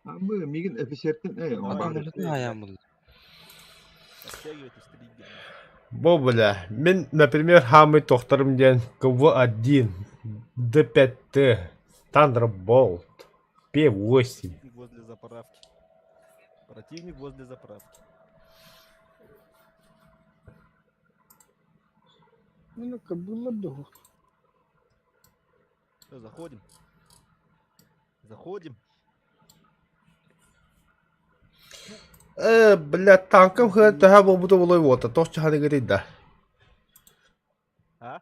Амы мигин офицертен э Самолетun айаан булла. Оттягивать стригер. Бу бля, мин, например, хаамый тохторум диэн КВ-1. Д5Т, Thunderbolt, П8. Возле заправки. Противник возле заправки. Ну-ка, было дуу. Все, заходим. Заходим. Э, бля, танкам хэ төһө буолбута буолуой уота, туох чаһаныгырый да? А?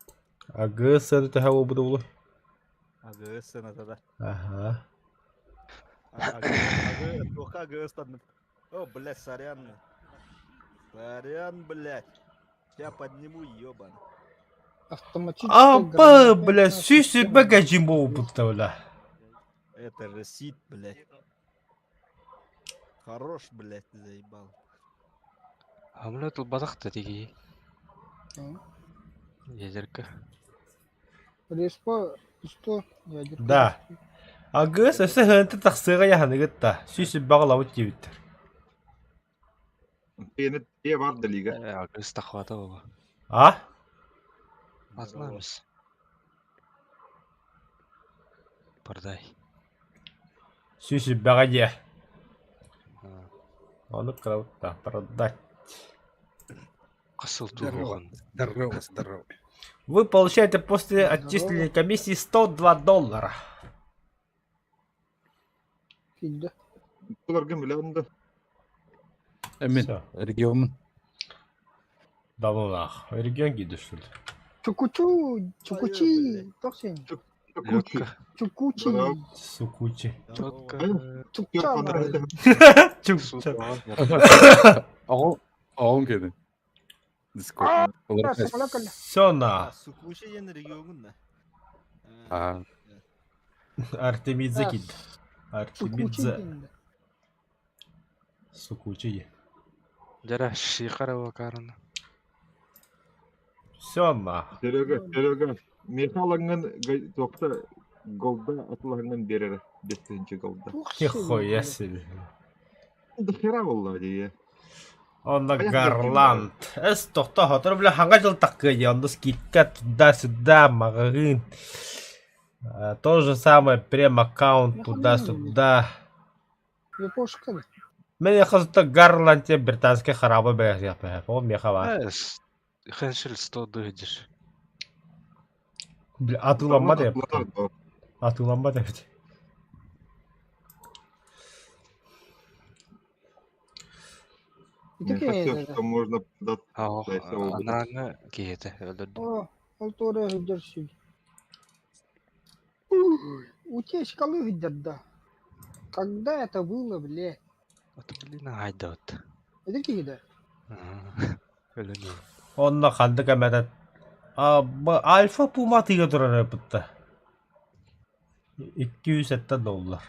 АГС сыана төһө буолбута буолуой? АГС сыаната да. Аха. А, АГ, туохха АГС танным. О, блядь, сорян. Сорян, блядь. Тебя подниму, ёбан. Автоматическая Апа, граната бля, сүүс система. сүүрбэ гажин буолбута бля. Это же сит, блядь. Хорош, блядь, ты заебал. Хамлет ылбатах да тигии. А? Ядерка. Респа, что? Ядерка. Да. АГС өссө хыанта тахсыаҕа яһаныгыт да, сүүс сүүрбэҕэ ылабыт диэбиттэр. Тиэни тиэ бар да лига. Э, АГС тахвата буолуо. А? Атынамыз. Бардай. Сүүс сүүрбэҕэ диэ. А, Ону кырабыт да, продать. Хас сыл Здорово, туруоҕун. здорово, здорово. Вы получаете после Здорово. отчисления комиссии 102 доллара. Киирдэ. Буларгын билэҕин да. Эмин, Всё. регион. Давно Регион киирдэ что ли? Чукучу, чукучи, тохсин. Кучи. Чукучи, Здорово. Сукучи. Четко. чукча. Чукча. Оҕо, оҕом кэлин. Дискорд. Олор Все на. А, Сукучи диэн региоҥун да. А, Артемидзе киирдэ. Чукучи Артемидзе. диэн. Сукучи. Дьэ, шиихара буолкаарына. Все на. Серега, Серега, миэхэ ылаҥҥын туохта голда атылаһыҥҥын биэрэрэ 5 000 голда. Нихуя себе. Да хера буолла дии. Онно Понятно, Гарланд. Эс тохто хотору бля хаҥа дьыл таккыа онно скидка туда-сюда, маҕаһыын. А, То же самое прем-аккаунт туда-сюда. Япошка. Мен хазыта Гарланд те британский хараба бэйэхэ. Ол меха бар. Э, Хэншил 100 дыгдиш. Бля, атыламма деп. Атыланар дуо? Атыламма деп. Ити Миэхэ киһи все, что можно продать. Аох, Дайса ол анааҥҥы киһитэ өлөрдүм. О, ол туора сылдьар сир. Утечкалы сылдьар да. Когда это было, блядь? Ото блин аайдабыт. Это киһи да? Өлөнүү. Онно ханнык эмэтэ Альфа Пума тыга турар эпитта. 207 доллар.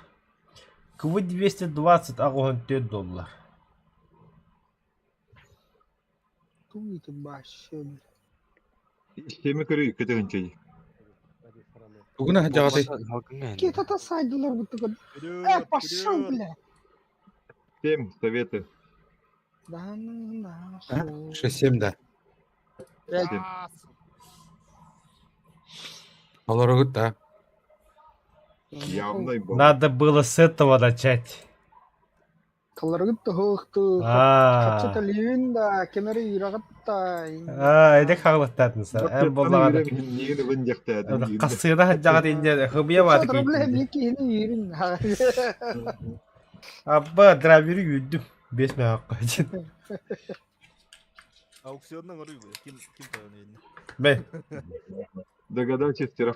КВ 220 84 доллар. Туй ты вообще, блядь. Семи көрүй көтөгөнчөй. Тугуна хаджаҕатай. Какие-то сайдылар будто бы. Э, пошел, блядь. Всем советы. Да ну А? нахуй. 6-7 да. Блядь, Олорогут да. Явный был. Надо было с этого начать. Каларгыт тоһуохту. А. Хаччата лиүн да, кемери юрагатта. А, эдек хаглаттатын сар. Эн боллаган. Нигини бын жактаатын. Кассыына хаджаҕат инде хыбыйа бааты Проблем кийтинде. киһини юрин. Абба драйвери үйдүм. Бес мега кайчын. Аукционнан көрүй бу. Ким ким тойон үйүнэ. Мен. Догадайтесь, вчера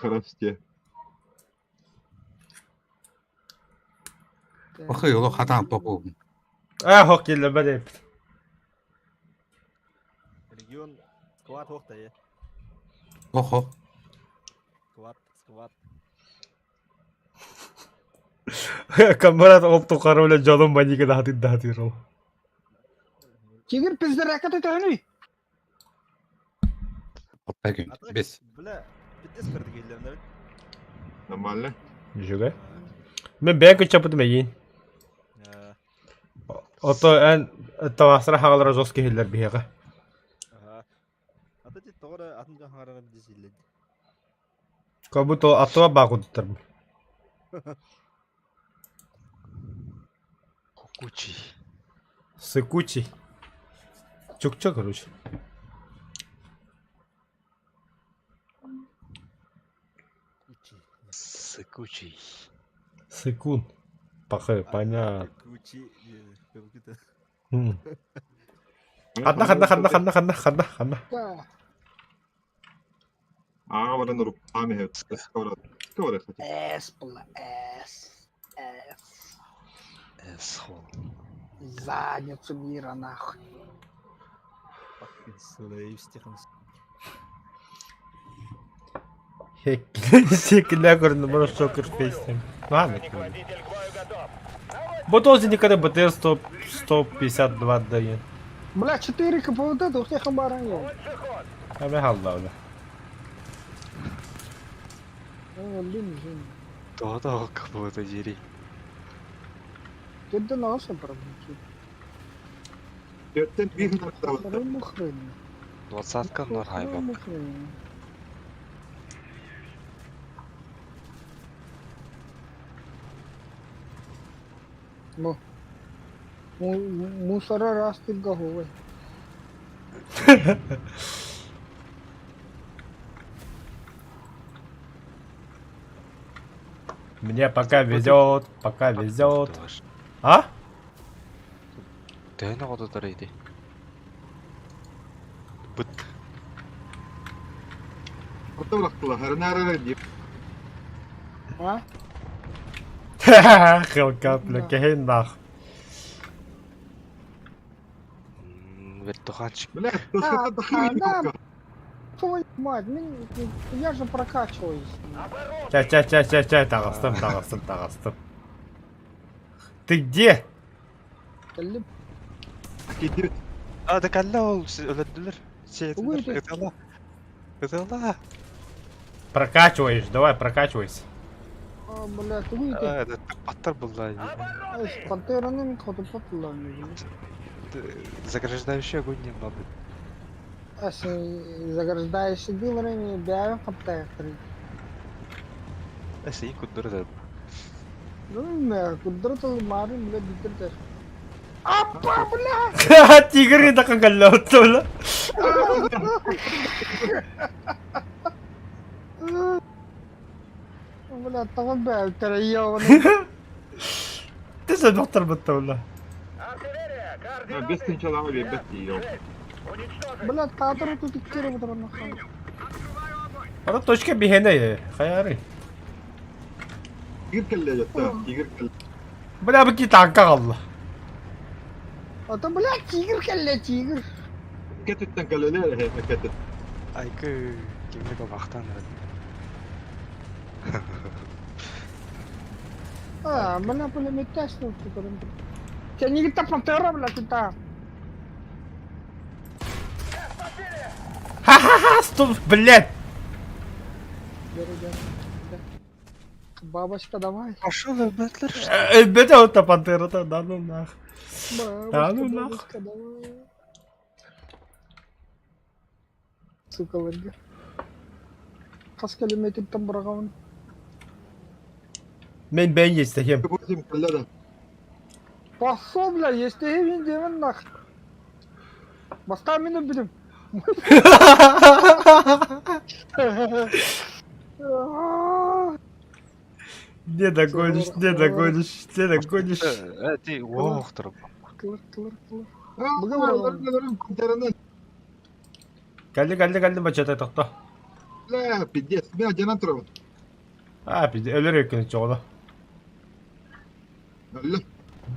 Охой, олох хатаан топу. А, хок келле бе Регион склад охта е. Охо. Склад, склад. Камерат ол тухары биле жолун паника дахатын дахатыр ол. Тигр пиздер ракета төһөнүй. Алта күн. А так, Бес. Бля, пиздец көрдүк эллерин Нормально. Жүгө. Мен бэйэн күччапытым эйин. Ото эн тавасыра хагалара жос киһиллэр биһиэхэ. Ага. Ата ти тоҕо атын жан хаҥарана билдес иллен. Как будто аттыба баа курдуктар. Кукучий. Сыкучий. Чукча, короче. Кучи. Сыкучий. Сыкун. Пахы, понятно. Кучи. Ханна, ханна, ханна, ханна, ханна, ханна, ханна. Да. Аҕа баран уруккаам иһэ скоро С, бля, С. С. С Задницу мира, нахуй. Fucking slaves диэн. Секіле көрінді мұны шокер фейстен. Ладно. Механик-водитель к бою готов. Бо тоже никогда БТР 100, 152 дает. Бля, 4 КПВТ, ты всех оборонил. Лучший ход. А мен халда бля. О, блин, жин. Тоҕо КПВТ диэри. Ты до носа пробудил. Төрттен биир гына Рыму хрен. Двадцатка нор хайбап. Рыму хрен. Бу. Мусора растет головой. Мне пока везет, пока везет. А? Төһөнө хототор ити? Быт. Бырахтылар, дип. А? Хелкап, бля, кehин нах. Вертуханчик. Бля, Да, Твою мать, я же прокачиваюсь. Ча ча ча ча ча таҕыстым, таҕыстым, таҕыстым. Ты где? А, да калла ол өлөрдүлөр. Уй, Сиэтилер. Ытала. Ытала. Прокачиваешь, давай, прокачивайся. А, блядь, выйди. А, это паттар булла. Пантераны хотупатлан. Заграждающий огонь не надо. Заграждающий дилерами бяю хаптехтри. Эсей куддур Ну, не, кудрата марин, блядь, дитер. Апа, бля! Тигры да кангалла бля. Бля, того бяю, терайованный. Ты же доктор бутта бля. Артиллерия, координаты. Бес тынчалама биэрбэт дии. Уничтожить. Бля, таатар тут иккире бутаран хан. Ара точка бихене, хаяры. Тигр кэллэ дьэ, тигр кэллэ. Бля, бу ки танка қалла. А то, бля, тигр кэллэ, тигр. Кэтиттэн кэлэлэр кэтит. Айкы кимник бахтан. А, бля, пулемет тест тут. Тебя не гита пантера, бля, ты та. Ха-ха-ха, стоп, блядь. Бери, бери. Бабочка, давай. Пошел өлбөтүлөр. Бете ота пантера да ну нах. Бабочка, Да ну нах. бабочка, давай. Сука, ларга. Хас километр там брагаун. Мен бен естехем. Восемь кэллэ да. Пошел, бля, если я не нах. Баста мину будем. Не догонишь, не догонишь, не догонишь. Ти уохтор. Кылыр, кылыр, кылыр. Пантераны. Кэлли, кэлли, кэлли, бачата тохто. Бля, пиздец. Мен адьянан турабын. А, пизде, өлөр өкүнү чоҕула. Өллө.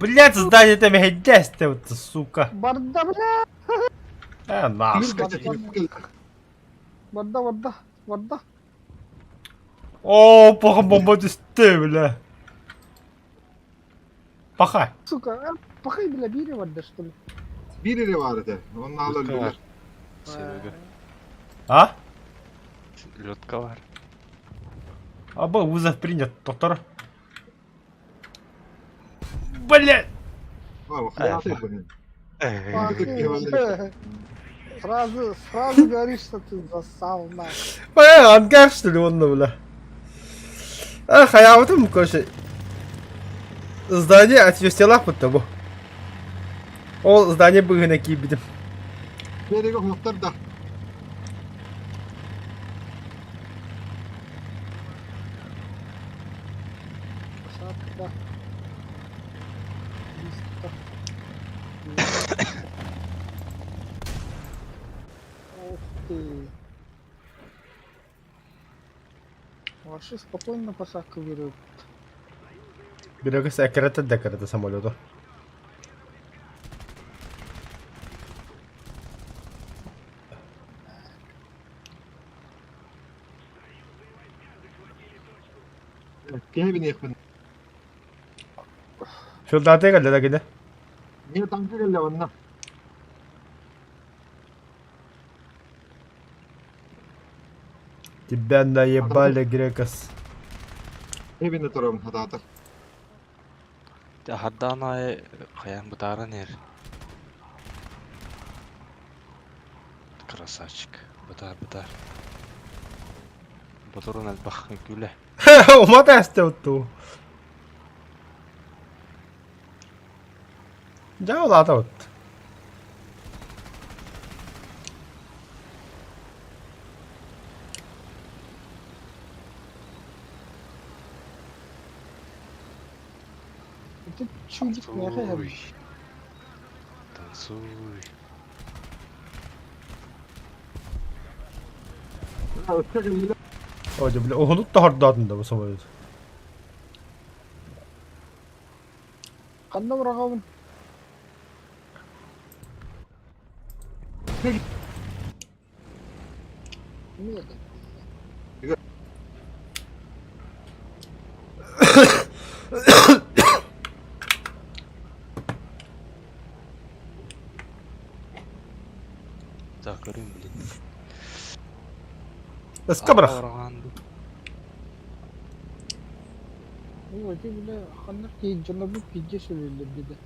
Блядь, здание там хедесте, вот, сука. Барда, бля. А, нах. Тигр кэллэ, тигр кэллэ. Барда, барда, барда. О, паха бомба түсті, бля. Паха. Сука, а, пахай, бля, бири барда, что ли? Биир эрэ баар этэ. Онно аала өллүлэр. Серега. А? Лётка бар. Аба, вызов принят, доктор. Блядь. А, хуяты, блин. Пахай. Сразу, сразу говоришь, что ты засал, нах. Бля, ангар, что ли, он, бля? А, хайаабытым, короче, здание отверстиялаахпыт да бу. Ол здание быыһына киирбитим. Береги оһохтор да. Посадка. Листа. Ух ты. Вообще спокойно посадку берет. Берегис эккирэтэ да эккирэтэ самолету. Киһи биниэхпин. Филдатыга кэллэ да кини. Мин таҥка кэллэ онно. Тебя наебали, Грекос. Эбини турабын хатаатар. Хардаан аайы хайаан бытааран иһэр. Красавчик. Бытаар, бытаар. Ботурун элбэх үҥкүүлэ. Ума тэстэ уттуу. Дьэ улаата вот. Это чудик меха. Танцуй. Танцуй. О, бля, уһунут тоһордоотун да бу самолет. Ханна быраҕабын? Так, көрүм, блин. Ыска бырах. Ну, эти, бля, ханна дьонобут пиздец өлөллөр деді.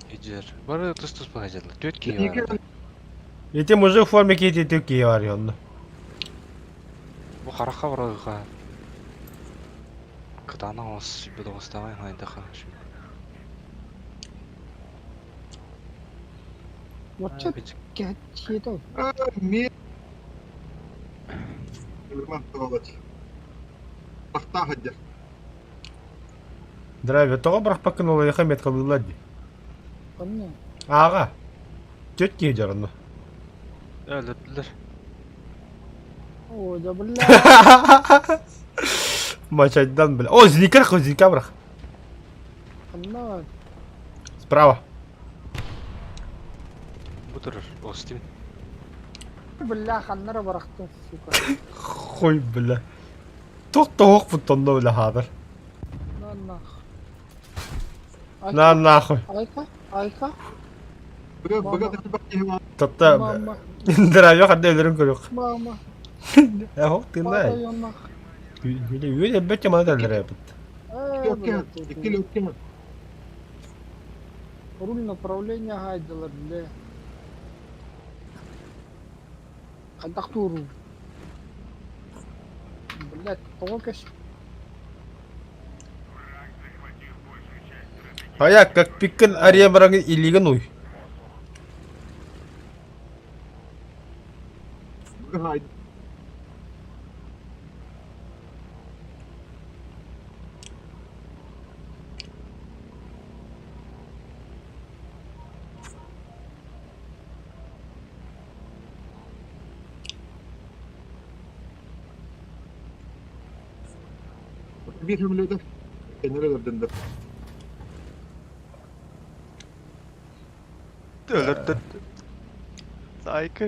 Иджер. Бары тус-тус баһадьалар. Түөрт киһи бар. Ити мужик в форме киһи түк киһи бар онно. Бу харахха барыга. Кытаанах ос бөдөҕөстөҕөй хайдаха. Вачча кэччиэтэ. Ми Тахтаах Драйвер тоҕо бырахпаккын олойха меткалыыллар дии. Ханна? Ааҕа. Түөрт киһи дьоронно. Өлөрдүлэр. О, да бля. Мачайдан, бля. О, зникер, зникер бырах. Ханна? Справа. Бу турар. Остин. Бля, ханнара барахтын, сука. Хуй, бля. Туох тоһуох тонно бля хаатар. На нах. На нахуй. Айка, айка. Татта Мама, драйвер ханна өлөрүн көрүөх. мама. Эхок тыыннай. Падаю нах. Үл үөл элбэт мана өлөрөбүт. Э, блядь, Руль направления гайдалар, бля. Хайдах тууру. Блядь, тоҕо кэс... Ая, как пиккен ария бараңы илиген уй. Биир хөмлөдө. Кенере өрдүндө. Өлөрдүр. Айка.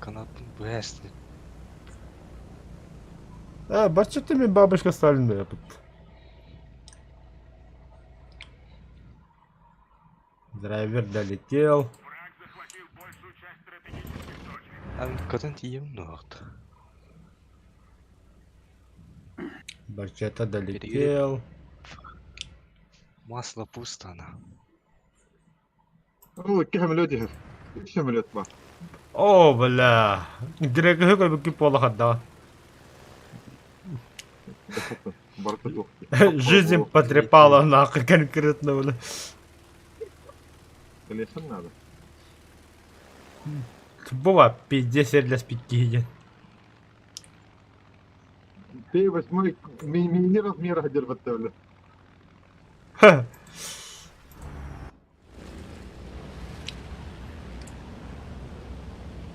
Канатын бэст. А, бачча мен бабушка Сталин бит. Драйвер долетел. Враг захватил большую часть стратегических точек. Ан көтөн тиийем нуот. Барчета долетел. Масло пусто она. Ол икки самолет иһэр. Үс самолет бар. О, бля. Грегиһы көрбүккүт буола хардаҕа. Барыта суох. Жизнь потрепала нахуй конкретно, бля. Конечно надо. Була пиздец серлеспит киһи диэн. Ты восьмой мини размера дербаттавля.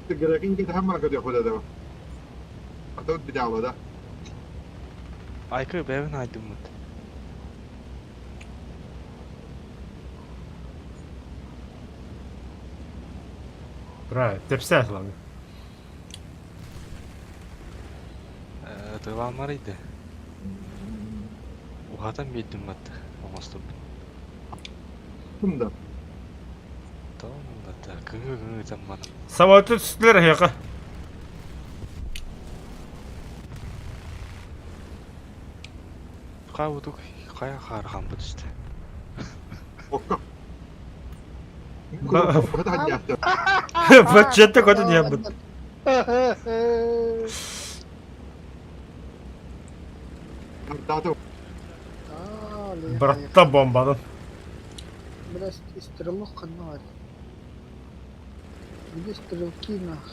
Грекин кытаһан көрүөххүлэ да. Атабыт битаала да. Айкы бэйэбин айдыммыт. Правильно, тэпсээ сыланы. Тылаамар иде. Уһатан биэрдим батта оҥостубут. Ким да. Тоҥ да кыҥыы-кыҥыы тамманам. Самолеты түстүлэр эһиэхэ. Хаабытык хайа хаархаммыт түстэ. Окко. Баччата көтөн иһэммит. Братта бомбанын. Бля, стрелок ханна Где стрелки нах?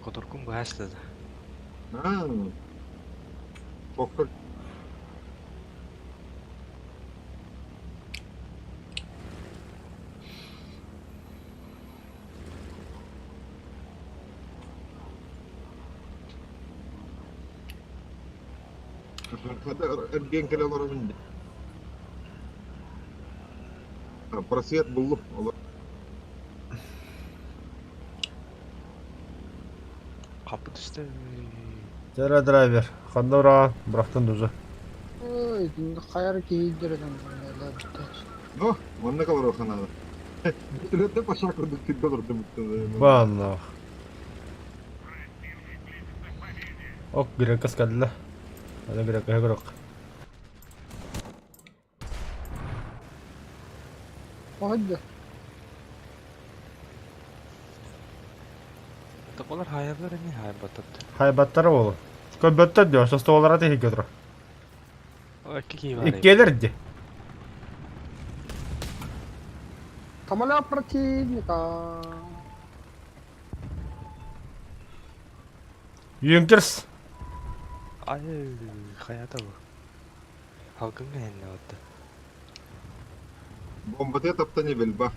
Которкун быһа сытады. Окко. Эргиэн кэлэ олоробун дии. Просвет буллум. Хаппы түстэ. Тера драйвер. Ханна ура бырахтын дуза. Ой, хайар киһийдэринэн Ну, онно олоруохха наада. Бүтүрөттө паша курдук сиргэ олордум. Баннах. Ок, грекас кэллэ. Аны грекаһы көрөх. Оһойдо. Тоқолар хайалар эми хайбатат. Хайбаттара ол. Көрбөттөр дио, состуолара тиһигэ тур. Икки киһи бар. Иккиэлэр ди. Самолет противника. Юнкерс. Ай, хайата бу. Халкыңга хэннэ отта. Бомбаты таптан билба.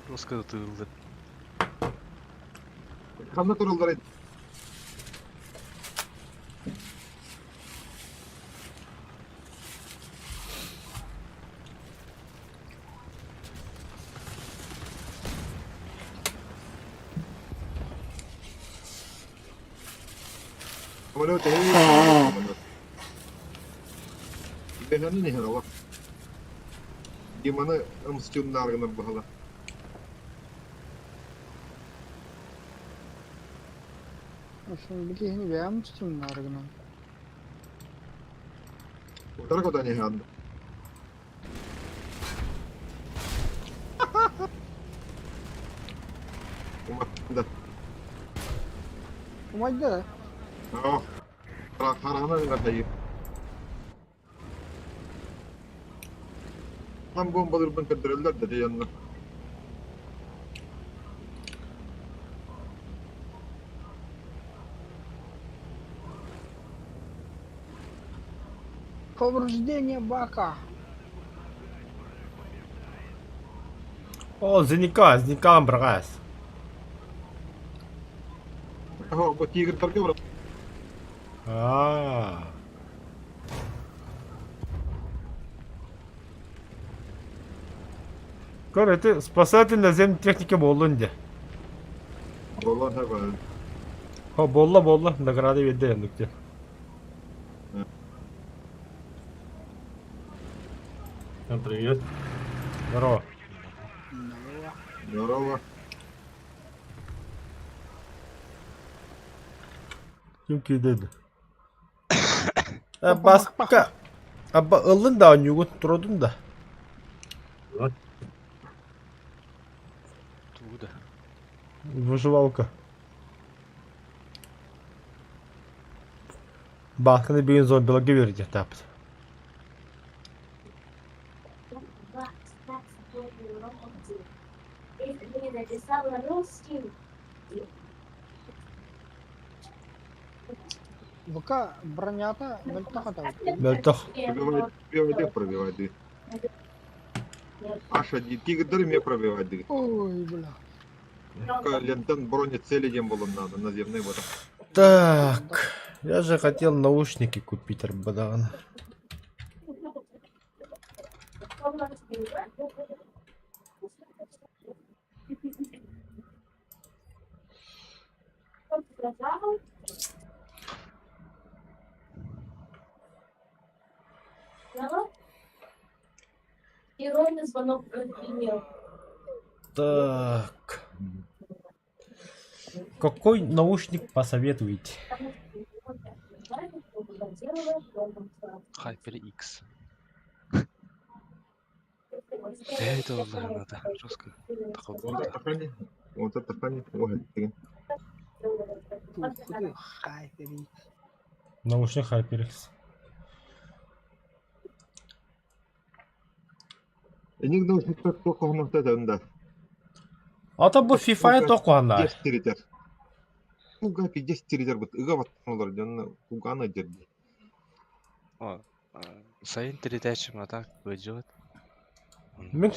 Русская тылды. Ханна туруллар Самолет самолет. Бэһэни иһэр олох. Диманы ымсчыннааргынан баһала. Ошон билиһини бэйэм устуннааргынан. Утара кутан иһэн. Уматта. Умайда. Ох. Хараҕынан ыҥыртайыы. Там бомбаларбын көрдөрөллөр да дьонно. Повреждение бака. О, Зеника, Зеника бырагас. О, бу тигрдарга бар. Аа. Көр, это спасатель наземной техники буоллун дии. Буолла бар. Хо, буолла, буолла, награда биэрдэ оннук дии. Всем привет. Здорово. Здорово. Здорово. Ким киирдэ? Э, Баска. Аба ыллын да оонньуугун турудун да. Да. Тугу да. Выживалка. Баасканы бүгүн зомбиларга үөрэтиэхтээхпит. Бука бронята мөлтөх атабыт. Мөлтөх. Пробивай, пробивай, пробивай. Аша, тигрдер мне пробивай. Ой, бля. Лентан броня цели дем было надо, наземный вот. Так, я же хотел наушники купить, Арбадан. Иронный звонок прогремел. Так. Какой наушник посоветуете? HyperX. Это надо жестко. Вот это хани, вот это хани, ой, ты. Хайпери. Наушник HyperX. Эник наушниктар туох да. А то бу FIFA тохуанна. 10 тиритер. Куга 50 тиритер бут ыга баттаналар дьонно кугана дерди. Сайын передача а так пойдет. Мин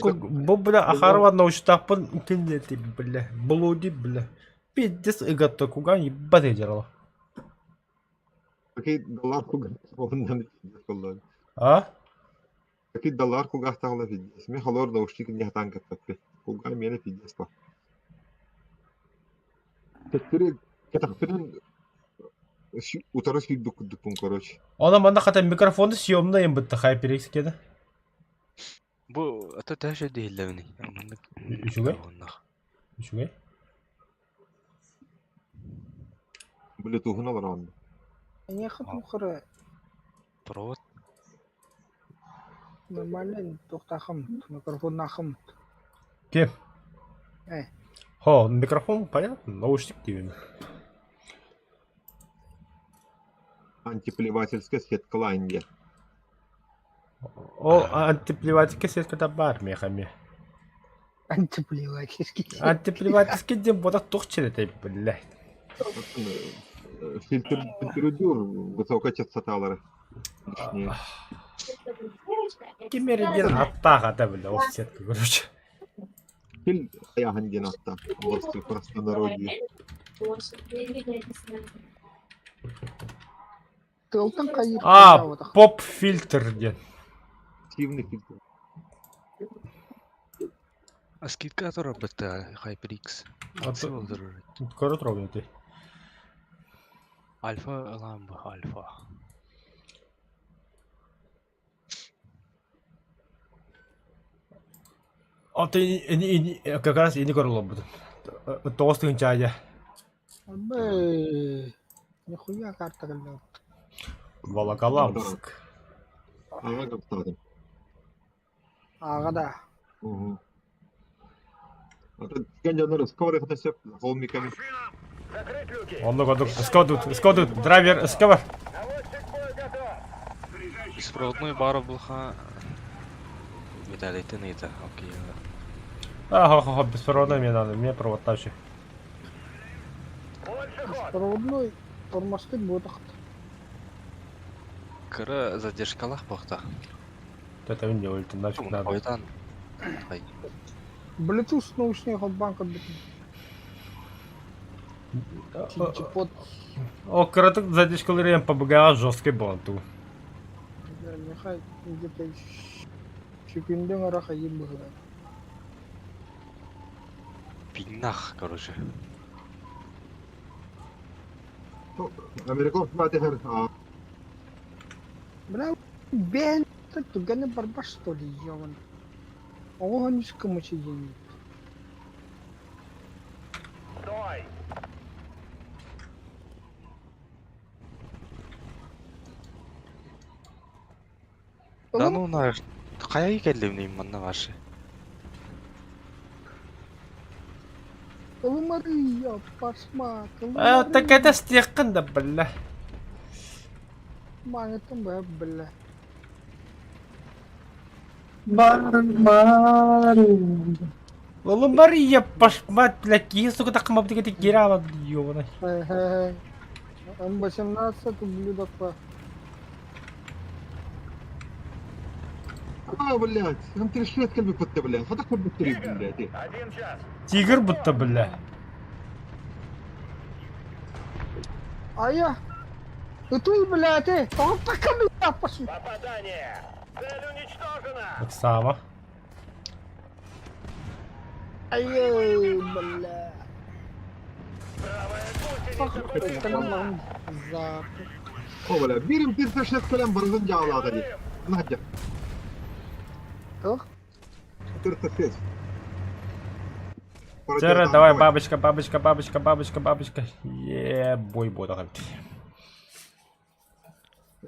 бу бля ахарва наушниктаахпын киндети бля блуди бля. Пиздец ыгатта куган ебать дьарала. Какие доллар куга оннан пиздец А? Какие доллар куга тагла пиздец. Мен халор наушник не хатан каттаппы. Куга мене пиздец па. Теттири кетахпинен утары сүйдүк куддукпун короче. Она манна хата микрофоны съемный им бытта HyperX кеде. Бу ата тэшэ диһиллэбини. Үчүгэй? Үчүгэй? Блютухун алар онно. Не хатухара Провод. нормально тухтахым, микрофон нахым. Кем? Э. Хо, микрофон понятно, наушник диибин. Антиплевательская сетка ланья. О, антиплевательская сетка баар миэхэ. Антиплевательский. Антиплевательский диэн буота туох чирэтэй блядь. Фильтр фильтрудюр высокая частоталары. Лишнее. Ким эрэ диэн аттаах ата бля, ол сетка короче. Филь аяхан диэн атта. Просто простонародье. Тылтан хайыр. А, поп-фильтр диэн. Активный фильтр. А скидка которая бытта HyperX. Көрө туругун ити. Альфа ламба альфа. А ты как раз и не көрө олорбутум. Тоҕус тыһыынча Бэй. Нихуя карта кэллэ. Волоколамск. Ага, каптадым. Ага да. Угу. А то скандинар скоро это все холмиками. Закрыть люки! Оннук оннук скодут, скодут, драйвер, скавар. Наводчик к бою готов! Беспроводной бара булха. Виталий, ты на это. Окей. Ага, ага, беспроводной мне надо, мне провод вообще. Больше ход! Проводной тормозтык буотах. Кыра задержкалах бахта. Это мне ульт нафиг надо. Ойдан. Ай. Bluetooth наушник холбаан көрбүт. Чипот. О, кыратык задержкалар ПБГ жесткий буолан туу. Михай где-то секунден ара хайыр быһыла. Пинах, короче. Американ смотрит, а Бля, бен Это түгэни барбар что ли, ёбан. Оҕо нискомучи деньги. Стой! Да ну нахер. Хайа кэллим манна ваши. Ылымарыя, пасма, Э, так это стеккин да, бля. Маҥытым бэ, бля. Лолумария, пошмат, бля, киһи, сука, такма, бля, ты кирала, ёбаный. Хе-хе. М18 ублюдок по. А, блядь, М36 кэлбит бутта, блядь. Хата көрбүттэр блядь. Один час. Тигр будто, бля. Ая! Ытый, блядь, эй! Тоҕо бля, пошли! Попадание! Цель уничтожена! Оксама. Ай, бля. Правая гусеница За. О, бля, биир М36 кэлэн барытын дьаалаата дии. Надя, Тух? 36. Тера, давай, бабочка, бабочка, бабочка, бабочка, бабочка. Е, бой буду.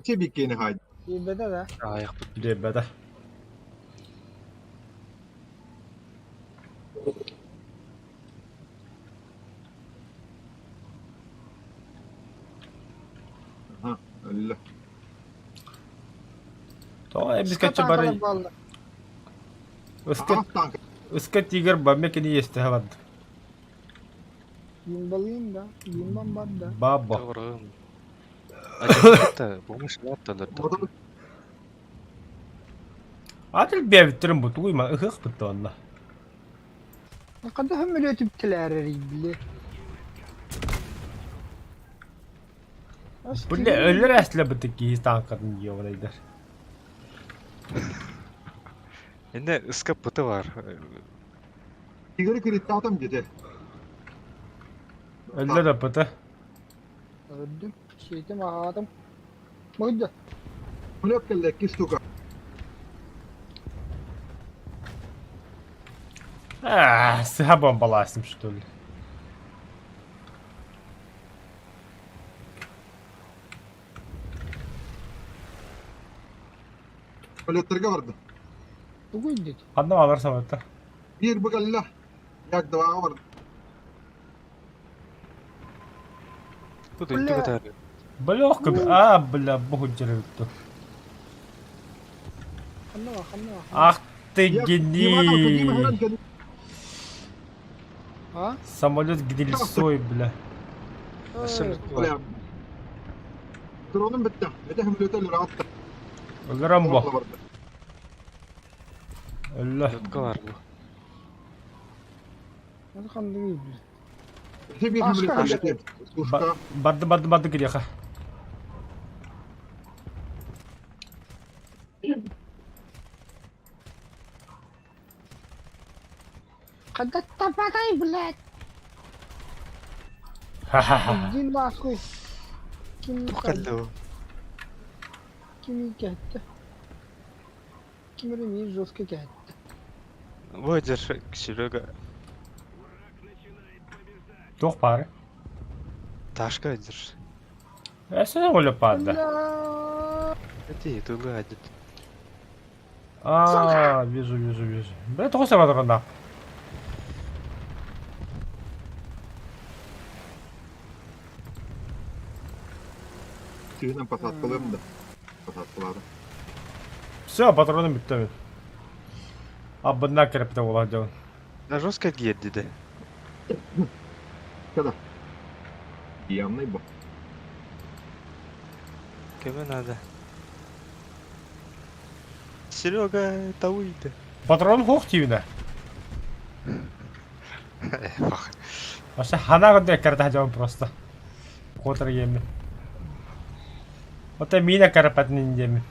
Тебе кини хай. Ибеде да. Аях Ребята. Ага, өллө. То эбискачы бары. Ыска, Ах, танк. ыска тигр бамекини есть хавад. Бимбалыйм да. Бимбам бар да. Баба. Doğru. Acaba bu машина Мотор Атыл бэбиттерин бу тугуйма ыхых бутта онна. Када хөмөлөтүп тиләрер бile. Бля, өлөр әсле бутта киһи танкатын ёбанайдар. Эне ыска пыты бар. Тигри кириттаатам дете. Өлөр апыта. Öldüm. Şeytim ağadım. Buydu. Блек кэллэ кистука. А, сыха бомбаласым что ли. Полеттерге барды. Тугуйду. Ханна алар самолетта. Биир бу кэллэ. Як дваға барды. Тут үтті көтәрі. Бля, а, бля, бу жеребитти. Ханна ханна. Ах ты Як- гений. А? Самолет гнильцой, бля. Бля. Дроным бітті. Это хөмлөтөл раатта. Өлөр бу. Өллө. Лөткө бар бу. Ханна бile. Это бир хөмлөтөл. Сушка. Барды барды барды кириэхэ. Када тапатай, блядь. Ха-ха-ха. Иди нахуй. Ким Кэллэ. Ким кетти? Ким мин жестко кетти. Бу жер Серега Туох пары. ташка жер. Эсэ оле пада. Бля. Эти тулы адит. А, вижу, вижу, вижу. Бля, тоҕус барда. Сүйінен посадкаларым да. Посадкалары. Все, патроны бүттү. А бына керепте була дьон. Да жестко герди де. Kada. Явный бу. Кеме надо. Серега, это уйды. Патрон хох тиүнэ. Вообще хана көдө керде дьон просто. Котор еми. Ота мина карапатын деми.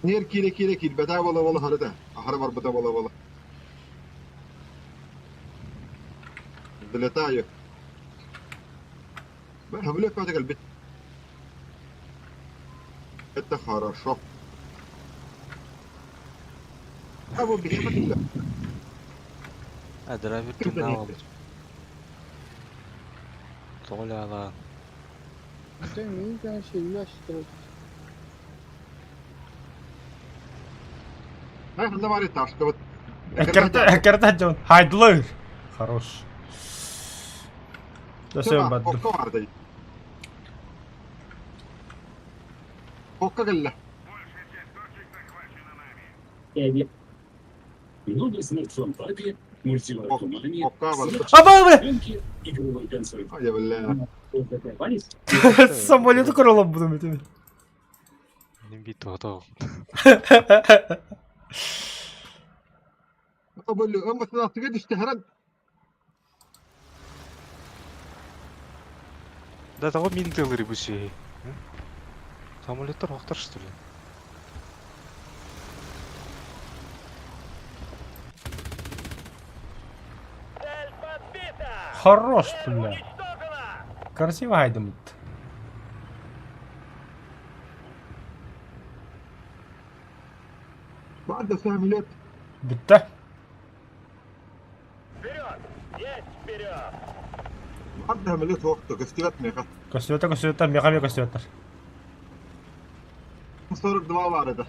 Нер кире кире кир бета бола бола харыда. Ахары бар бета бола бола. Долетаю. Бля, бля, куда кэлбит. Это хорошо. А бу биһиэхэ кэллэ. А, драйвер Ким тыыннаах да буолбут. Тоҕо лаалаан. Ты мин, конечно, ящик. Ай, ханна баар этажкабыт. Эккерте дьон. Хайдлы. Хорош. Төсөм бардым. Окко баардай. Окко кэллэ. Большая часть точек захвачена нами. Новый смартфон папе, мультиварку маме, Окко барда. Аба бля! рынке, игровой консоль. Ай, бля. Закрывались? Самолету крылом буду метить. Мин биир тоҕотох. Ыммытынаатыга түстэ Да того мин тылыры бу сиһи. Самолеттар охтар что ли? Цель подбита! Хорош, Цель бля. уничтожена! Красиво хайдымыт. Баар да самолет. Бүттэ. Вперед! Есть вперед! Баар да самолет уохта. Көстүбэт меха. Көстүбэтэ көстүбэтэ меха меха көстүбэттэр. 42 бар edi.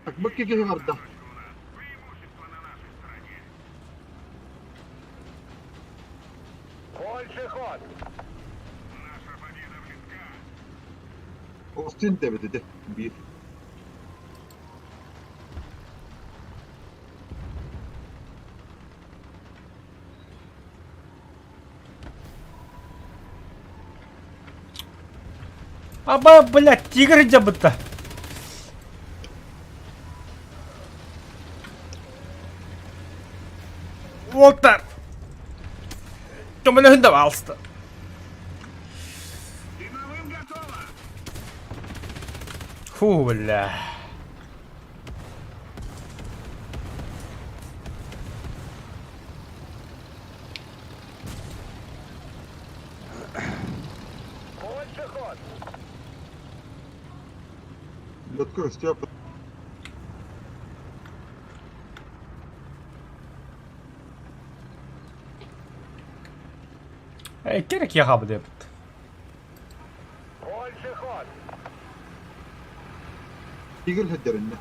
Так, бу киһи барда. Преимущество на нашей стороне. Больше ход! Наша победа близка. Остин дебит ити. Биир. Аба, блядь, тигр дьабыта. Уолтар. Көмөлөһүн да баалыста. Дымовым готово! Фу, бля. Больше ход! Лөткө көстүбэт. Э, керек яха деп. Больше ход! Тигр хэддэриннэ.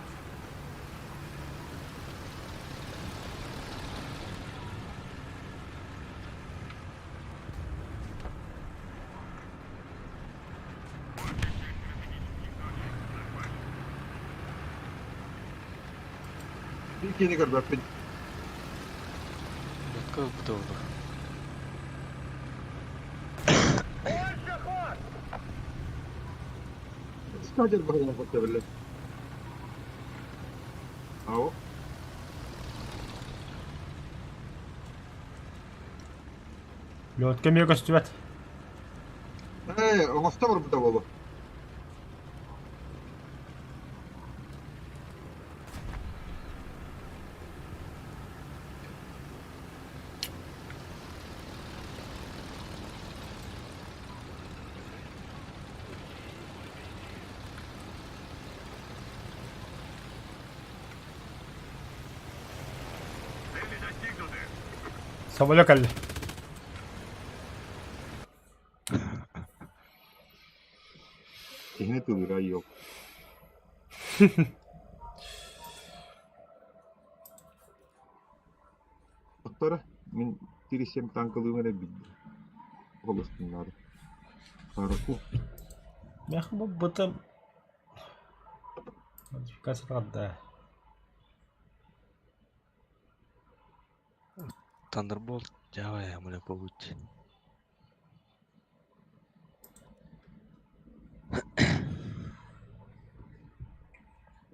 Биир киһини көрбөппүн. Лөткө ылбыта олор. Больше ход! Стадер баһылаан көрдөбүллэр. Ау. Лөткө меха көстүбэт. Ээ, оҥосто барбыта буолуо. Цели достигнуты. Самолет кэллэ. Киһини тылыыра yok. Оттора мин тирисем танкалыым эрэ билдим. Холостуннаары. Параку. Меха бу бытым. Модификация да. Thunderbolt дьаабай амыля побут.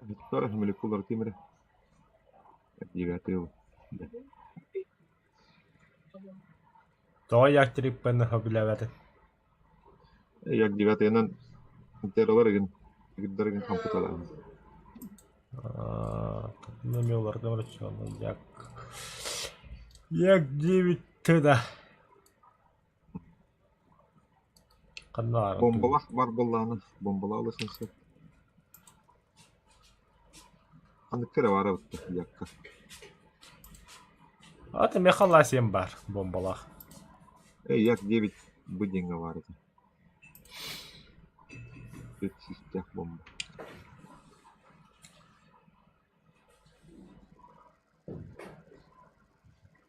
Оттора молекулар тимире. Девятый. Тоҕо яктериппен хөбүлээбэтин. Як девятыйынан терролар эгин. Игиддар эгин компьютерлар. Номерларды як. Як 9 да. Ханна баар? Бомбалах бар буоллаҕына, бомбалаах ылыаххын сөп. Ханнык эрэ баара бытта якка. Аты мехаласиям бар бомбалаах. Эй, як 9 бу диэҥҥэ баар этэ. Түөрт сүүстээх бомба.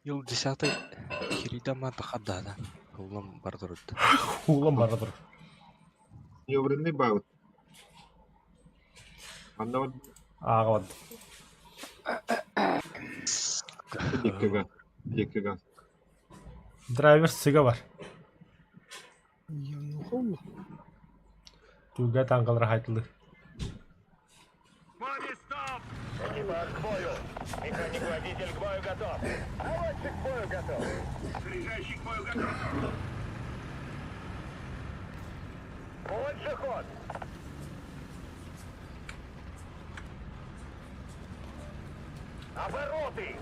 Ил десятый хиридама тахадада. Улам бардырыт. Улам бардыр. Маневренный баут. Манна бар Ааҕабын. диэккэгэ. Диэккэгэ. Драйвер сыга бар. Янухул. Туга тангалар хайтылы. Экипаж к бою! Механик-водитель к бою готов! Наводчик к бою готов! Заряжающий к бою готов! Больше ход! Обороты!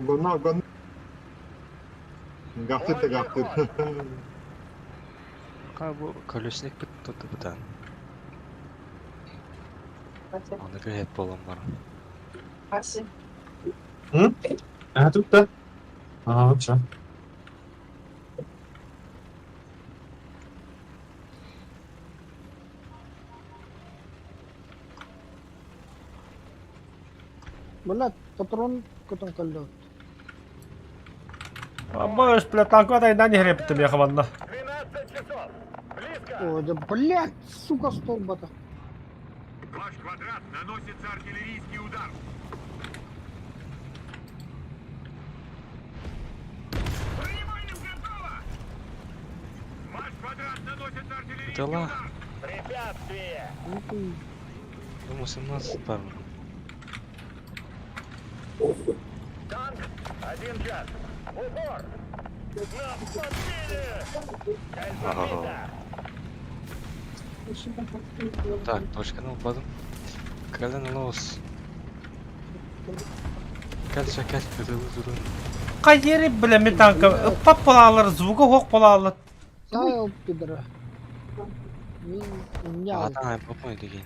Гона, гона. Гахтыр да гахтыр. Ха бу колесник бит тут бытан. Аны кыһет болом бар. А тут да. А, вот что. Блядь, патрон көтөн кэллэ. Абаш, бля, танка тайдан хрепті мехаванна. 12 часов! Близко! Ой, да блядь, сука, столба-то. Ваш квадрат наносится артиллерийский удар. Бронебойным готово! Ваш квадрат наносится артиллерийский Дела. удар. Препятствие! Ну ты. Думаю, 17 бар. Танк! Один час! Упор! Нас подбили! Цель подбита! Так, точканы упадым. Кэлен лоус. Кэл чэ кэл кытылы турун. Кайери, бля, ми танка. Ыппап болалар, звуга хоқ болалар. Сайл, пидора. Меня. Атан попой деген.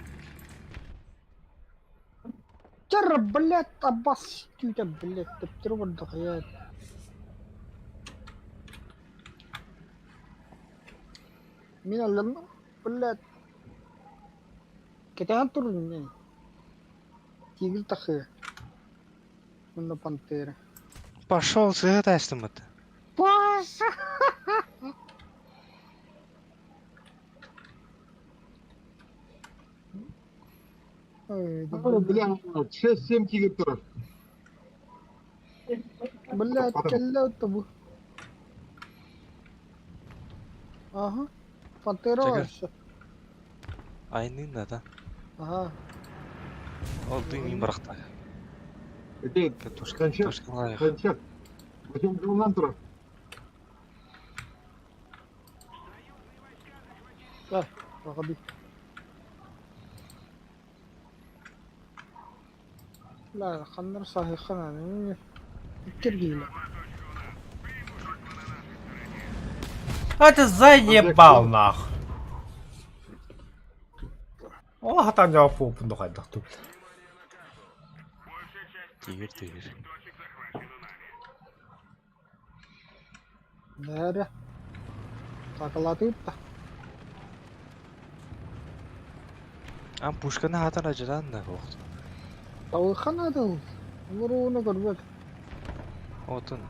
Чара, блядь, абас, тютя, блядь, төптөрү бардах, я. Мин аллам, блядь. Кэтээн турун, Тигр тахы. Мында пантера. Пошел, сыгытайсың это. Паша! Ой, да Ой, Бля, 6-7 тигр турар. Блядь, кэллэ бу. Ага. Пантера Чэкэ. вообще. Айнын да да. Ага. Ол дым им барахта. Эти Точка, Кончак. точка лайх. Кончак. Возьмем журнал турар. Да, проходи. لا خلنا نرصع خلنا الترجيلة А ты заебал нах. Ол хатан жауап болып бұнда қайдақ түп. Тигр, тигр. Нэрэ. Такалатыпта. А пушканы хатан ажыран да боқты. Тауыхана да Уруну көрбөт. Отын.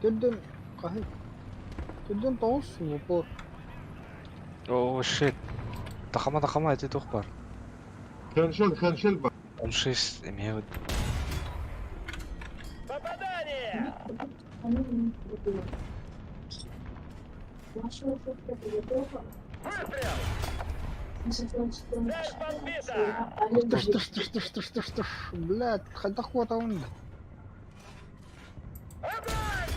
Түрден кахы. Түрден тоғыз упор. О, shit. Тахама тахама эти тух бар. Хеншел, хеншел бар. 16 эме вот. Попадание! Выстрел! Цель подбита! Тыш тыш тыш тыш тыш тыш тыш. Блядь, хайдах куотабын да. Огонь!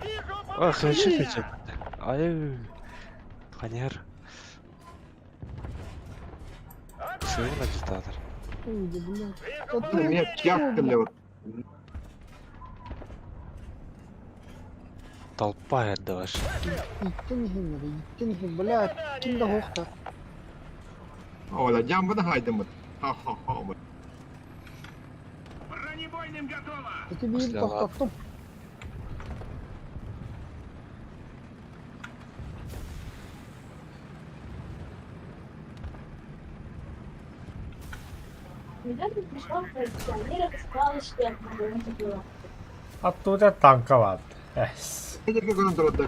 Вижу О, хеншел попадание! эти. Ай. Ханер. Огонь! Сыабын агитатор. Ой, да, блядь. Да ты Меня чё, тяпкали вот. Толпа эрдэ ваш. Иттен иһин, иттен иһин, блядь, ким да хоохта. Оля, жамбыны хайдымыт. Ха-ха-ха. Бронебойным готово! Ити биир После тохтоттум. Недавно пришла коллекционер и сказала, что я могу забыла. Оттуда танковат. Эс. Эдерге көрөн турады.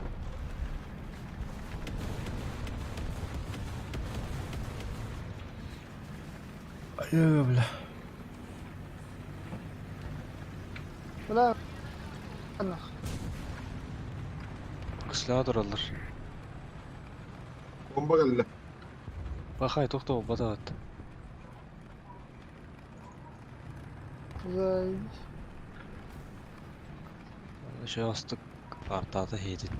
Ай, бля. Бля. Нах. Кысляға тураллар. Бомба келди. Бахай тоқтау батат. Заебись. Еще астык артаты хейтит.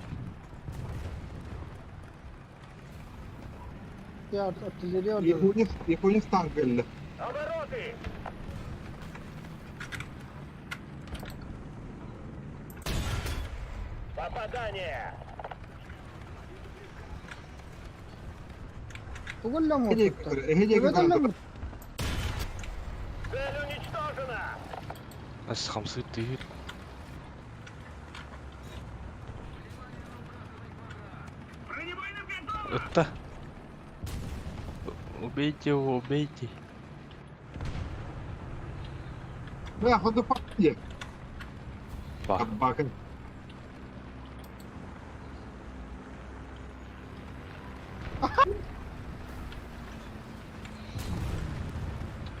Я артиллерия ордер. Япония, Япония танк келди. Обороты! Попадание! Тугулла Эдерге муутта. эдерге Төбөтөллө көрөн турады. Цель уничтожена! Ас хамсы түйір. Бронебойным готово! Ытта. Убейте его, убейте. Бля, ходу пакте. Ба. Бакын.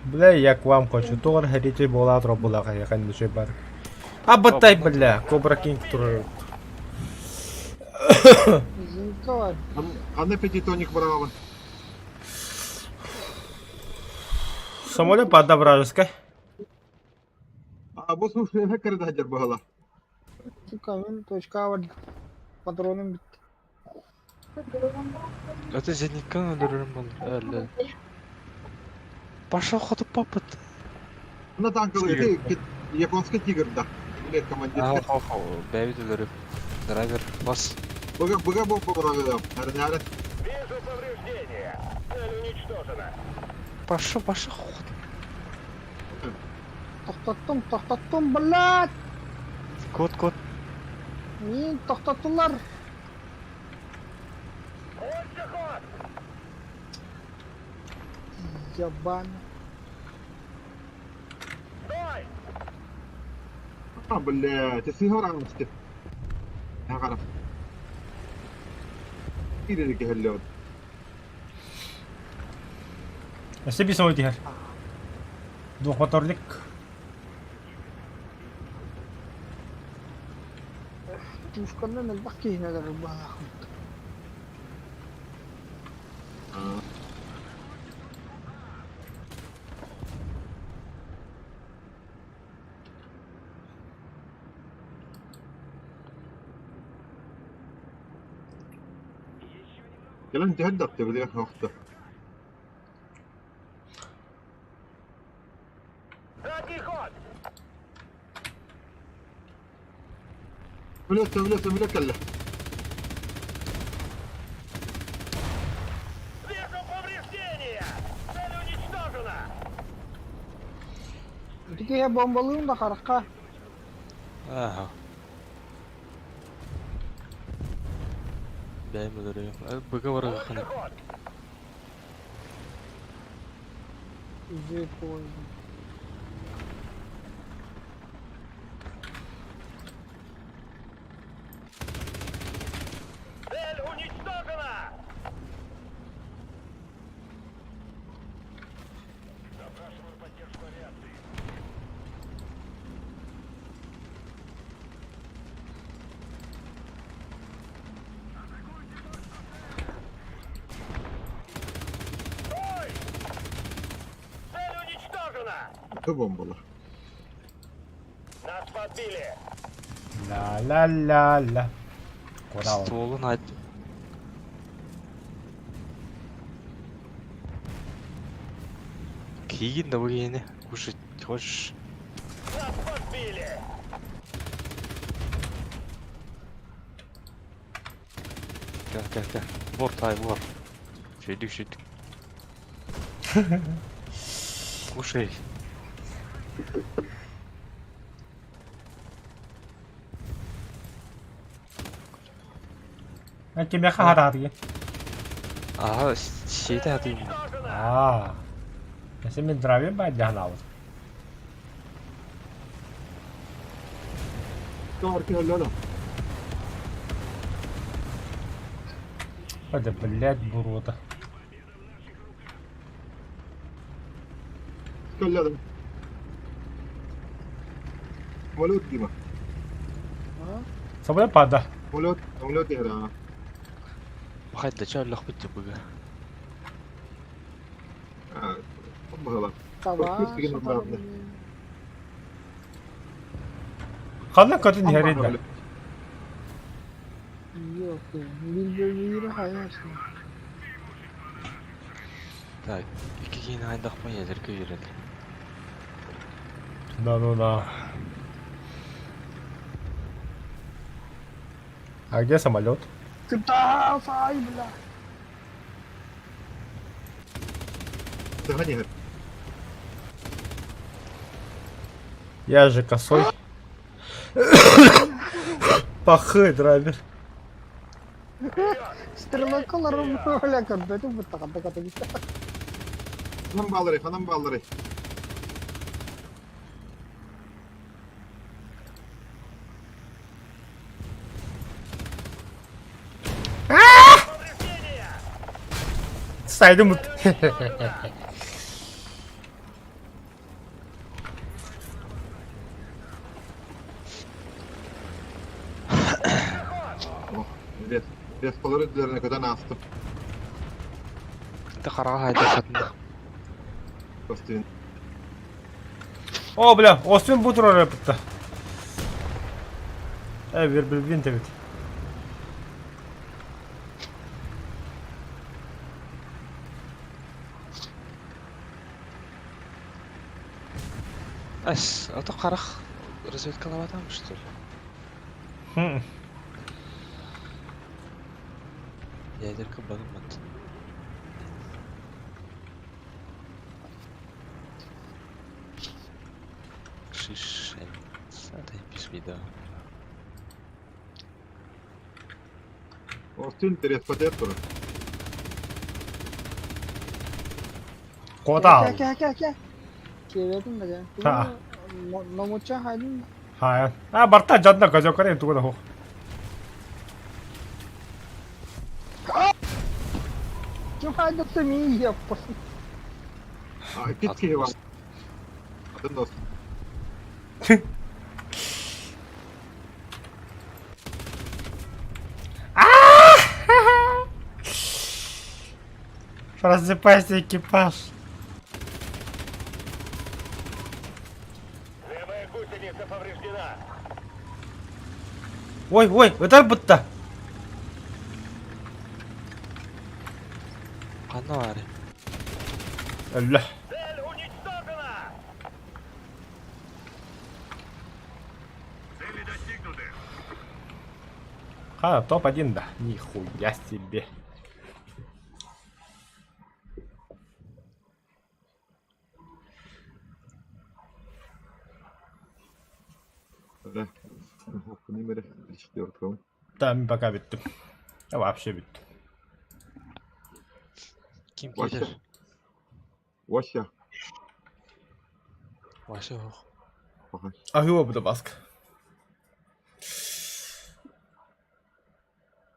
Бля, я к вам хочу. Тор горите була тробула, я конечно бар. А батай, бля, Кобра Кинг тур. Зинковать. Аны пятитоник брала. Самолет падла вражеской. А бу слушай, хакер да хадер багала. Сука, мен точка бар. Патроным битти. Это зенитканы өлөрөрүм бол. Әлі. Пошел ходу папыт. На танковый, Тигр. ты японский тигр, да. Билет командир. Ах, ах, бәбит өлөрүп. Драйвер, бас. Быга быга бомба брала да. Нарнары. Вижу повреждения! Цель уничтожена! Пошел, пошел ход. Тохтоттум, тохтоттум, блядь. Кот, кот. Мин тохтоттулар. Лучше ход! Ебан. Стой! А, бля, ты сыграл ты. Нагаров. Или келле. Себе самолет тихер. Двухмоторник. Пушканан элбэх киһинэлэр баахмыт. Келен тeheddat били хохта. Задний ход! Билет, билет, билет келле. Вижу повреждения! Цель уничтожена! Итиге бомбалыым да харакка. Ага. Бәйм өлөрөм. Быга барга Лучше хана. ход! Уже поздно. Цель уничтожена! Запрашиваю поддержку авиации. Стой! Цель уничтожена! Ту бомбала. Нас подбили! Ла-ла-ла-ла. Куда он? Стволын айт. Хигин да бу Кушать хочешь? Нас подбили! Кэл, кэл, кэл. Вор, тай, вор. Шүйдік, шүйдік. Кушай. А кимиэхэ хараатыгын? Ага, сиэтэ хатыйым. Аа. Эсэ мин дравин баайдаһанаабыт. Это, блядь, бурота. Самолет, Дима. Самолет пада. Самолет, самолет игра. Хайда чаллах бит быга. Баҕалар. Таба. Ханна көтөн иһэрий да? Yok. Bir hayır. Так, икки киһини хайдахпын ядерка үөрэл. Да ну да. А где самолет? Куда, сай, бля. Догони, Я же косой. Пахы, драйвер. Стрелоколор бля, көрбөтүм бutta ката ката. Ханан баллары, ханан баллары. Сайдым. Респалары üzerine kadar astım. Кынта хараға хайда хатында. Костюм. О, бля, Освин бутро рэпта. Э, верблюдин ведь. Ас, а то харах разведкалабатам, что ли? Хм. Ядерка банымат. Шиш, Сатай пишви, да. Остюн респатер тур. Куда? Кэ кэ кэ. Кеветин да. Ха. Номуча хайдын. Хая. А, барта жадна газо карен тугуда хо. Ким хайда сами еппос. А, китки var. Adın dost. Просыпайся, экипаж. Левая гусеница повреждена. Ой, ой, это будто. Қанна бар. Алла. Цель уничтожена! Цели достигнуты. Ха, топ-1, да. Нихуя себе. Да. Там пока bitti. Ya вообще bitti. Ким Вася. келер? Вася. Вася хох. Ага. Ахыва буду баск.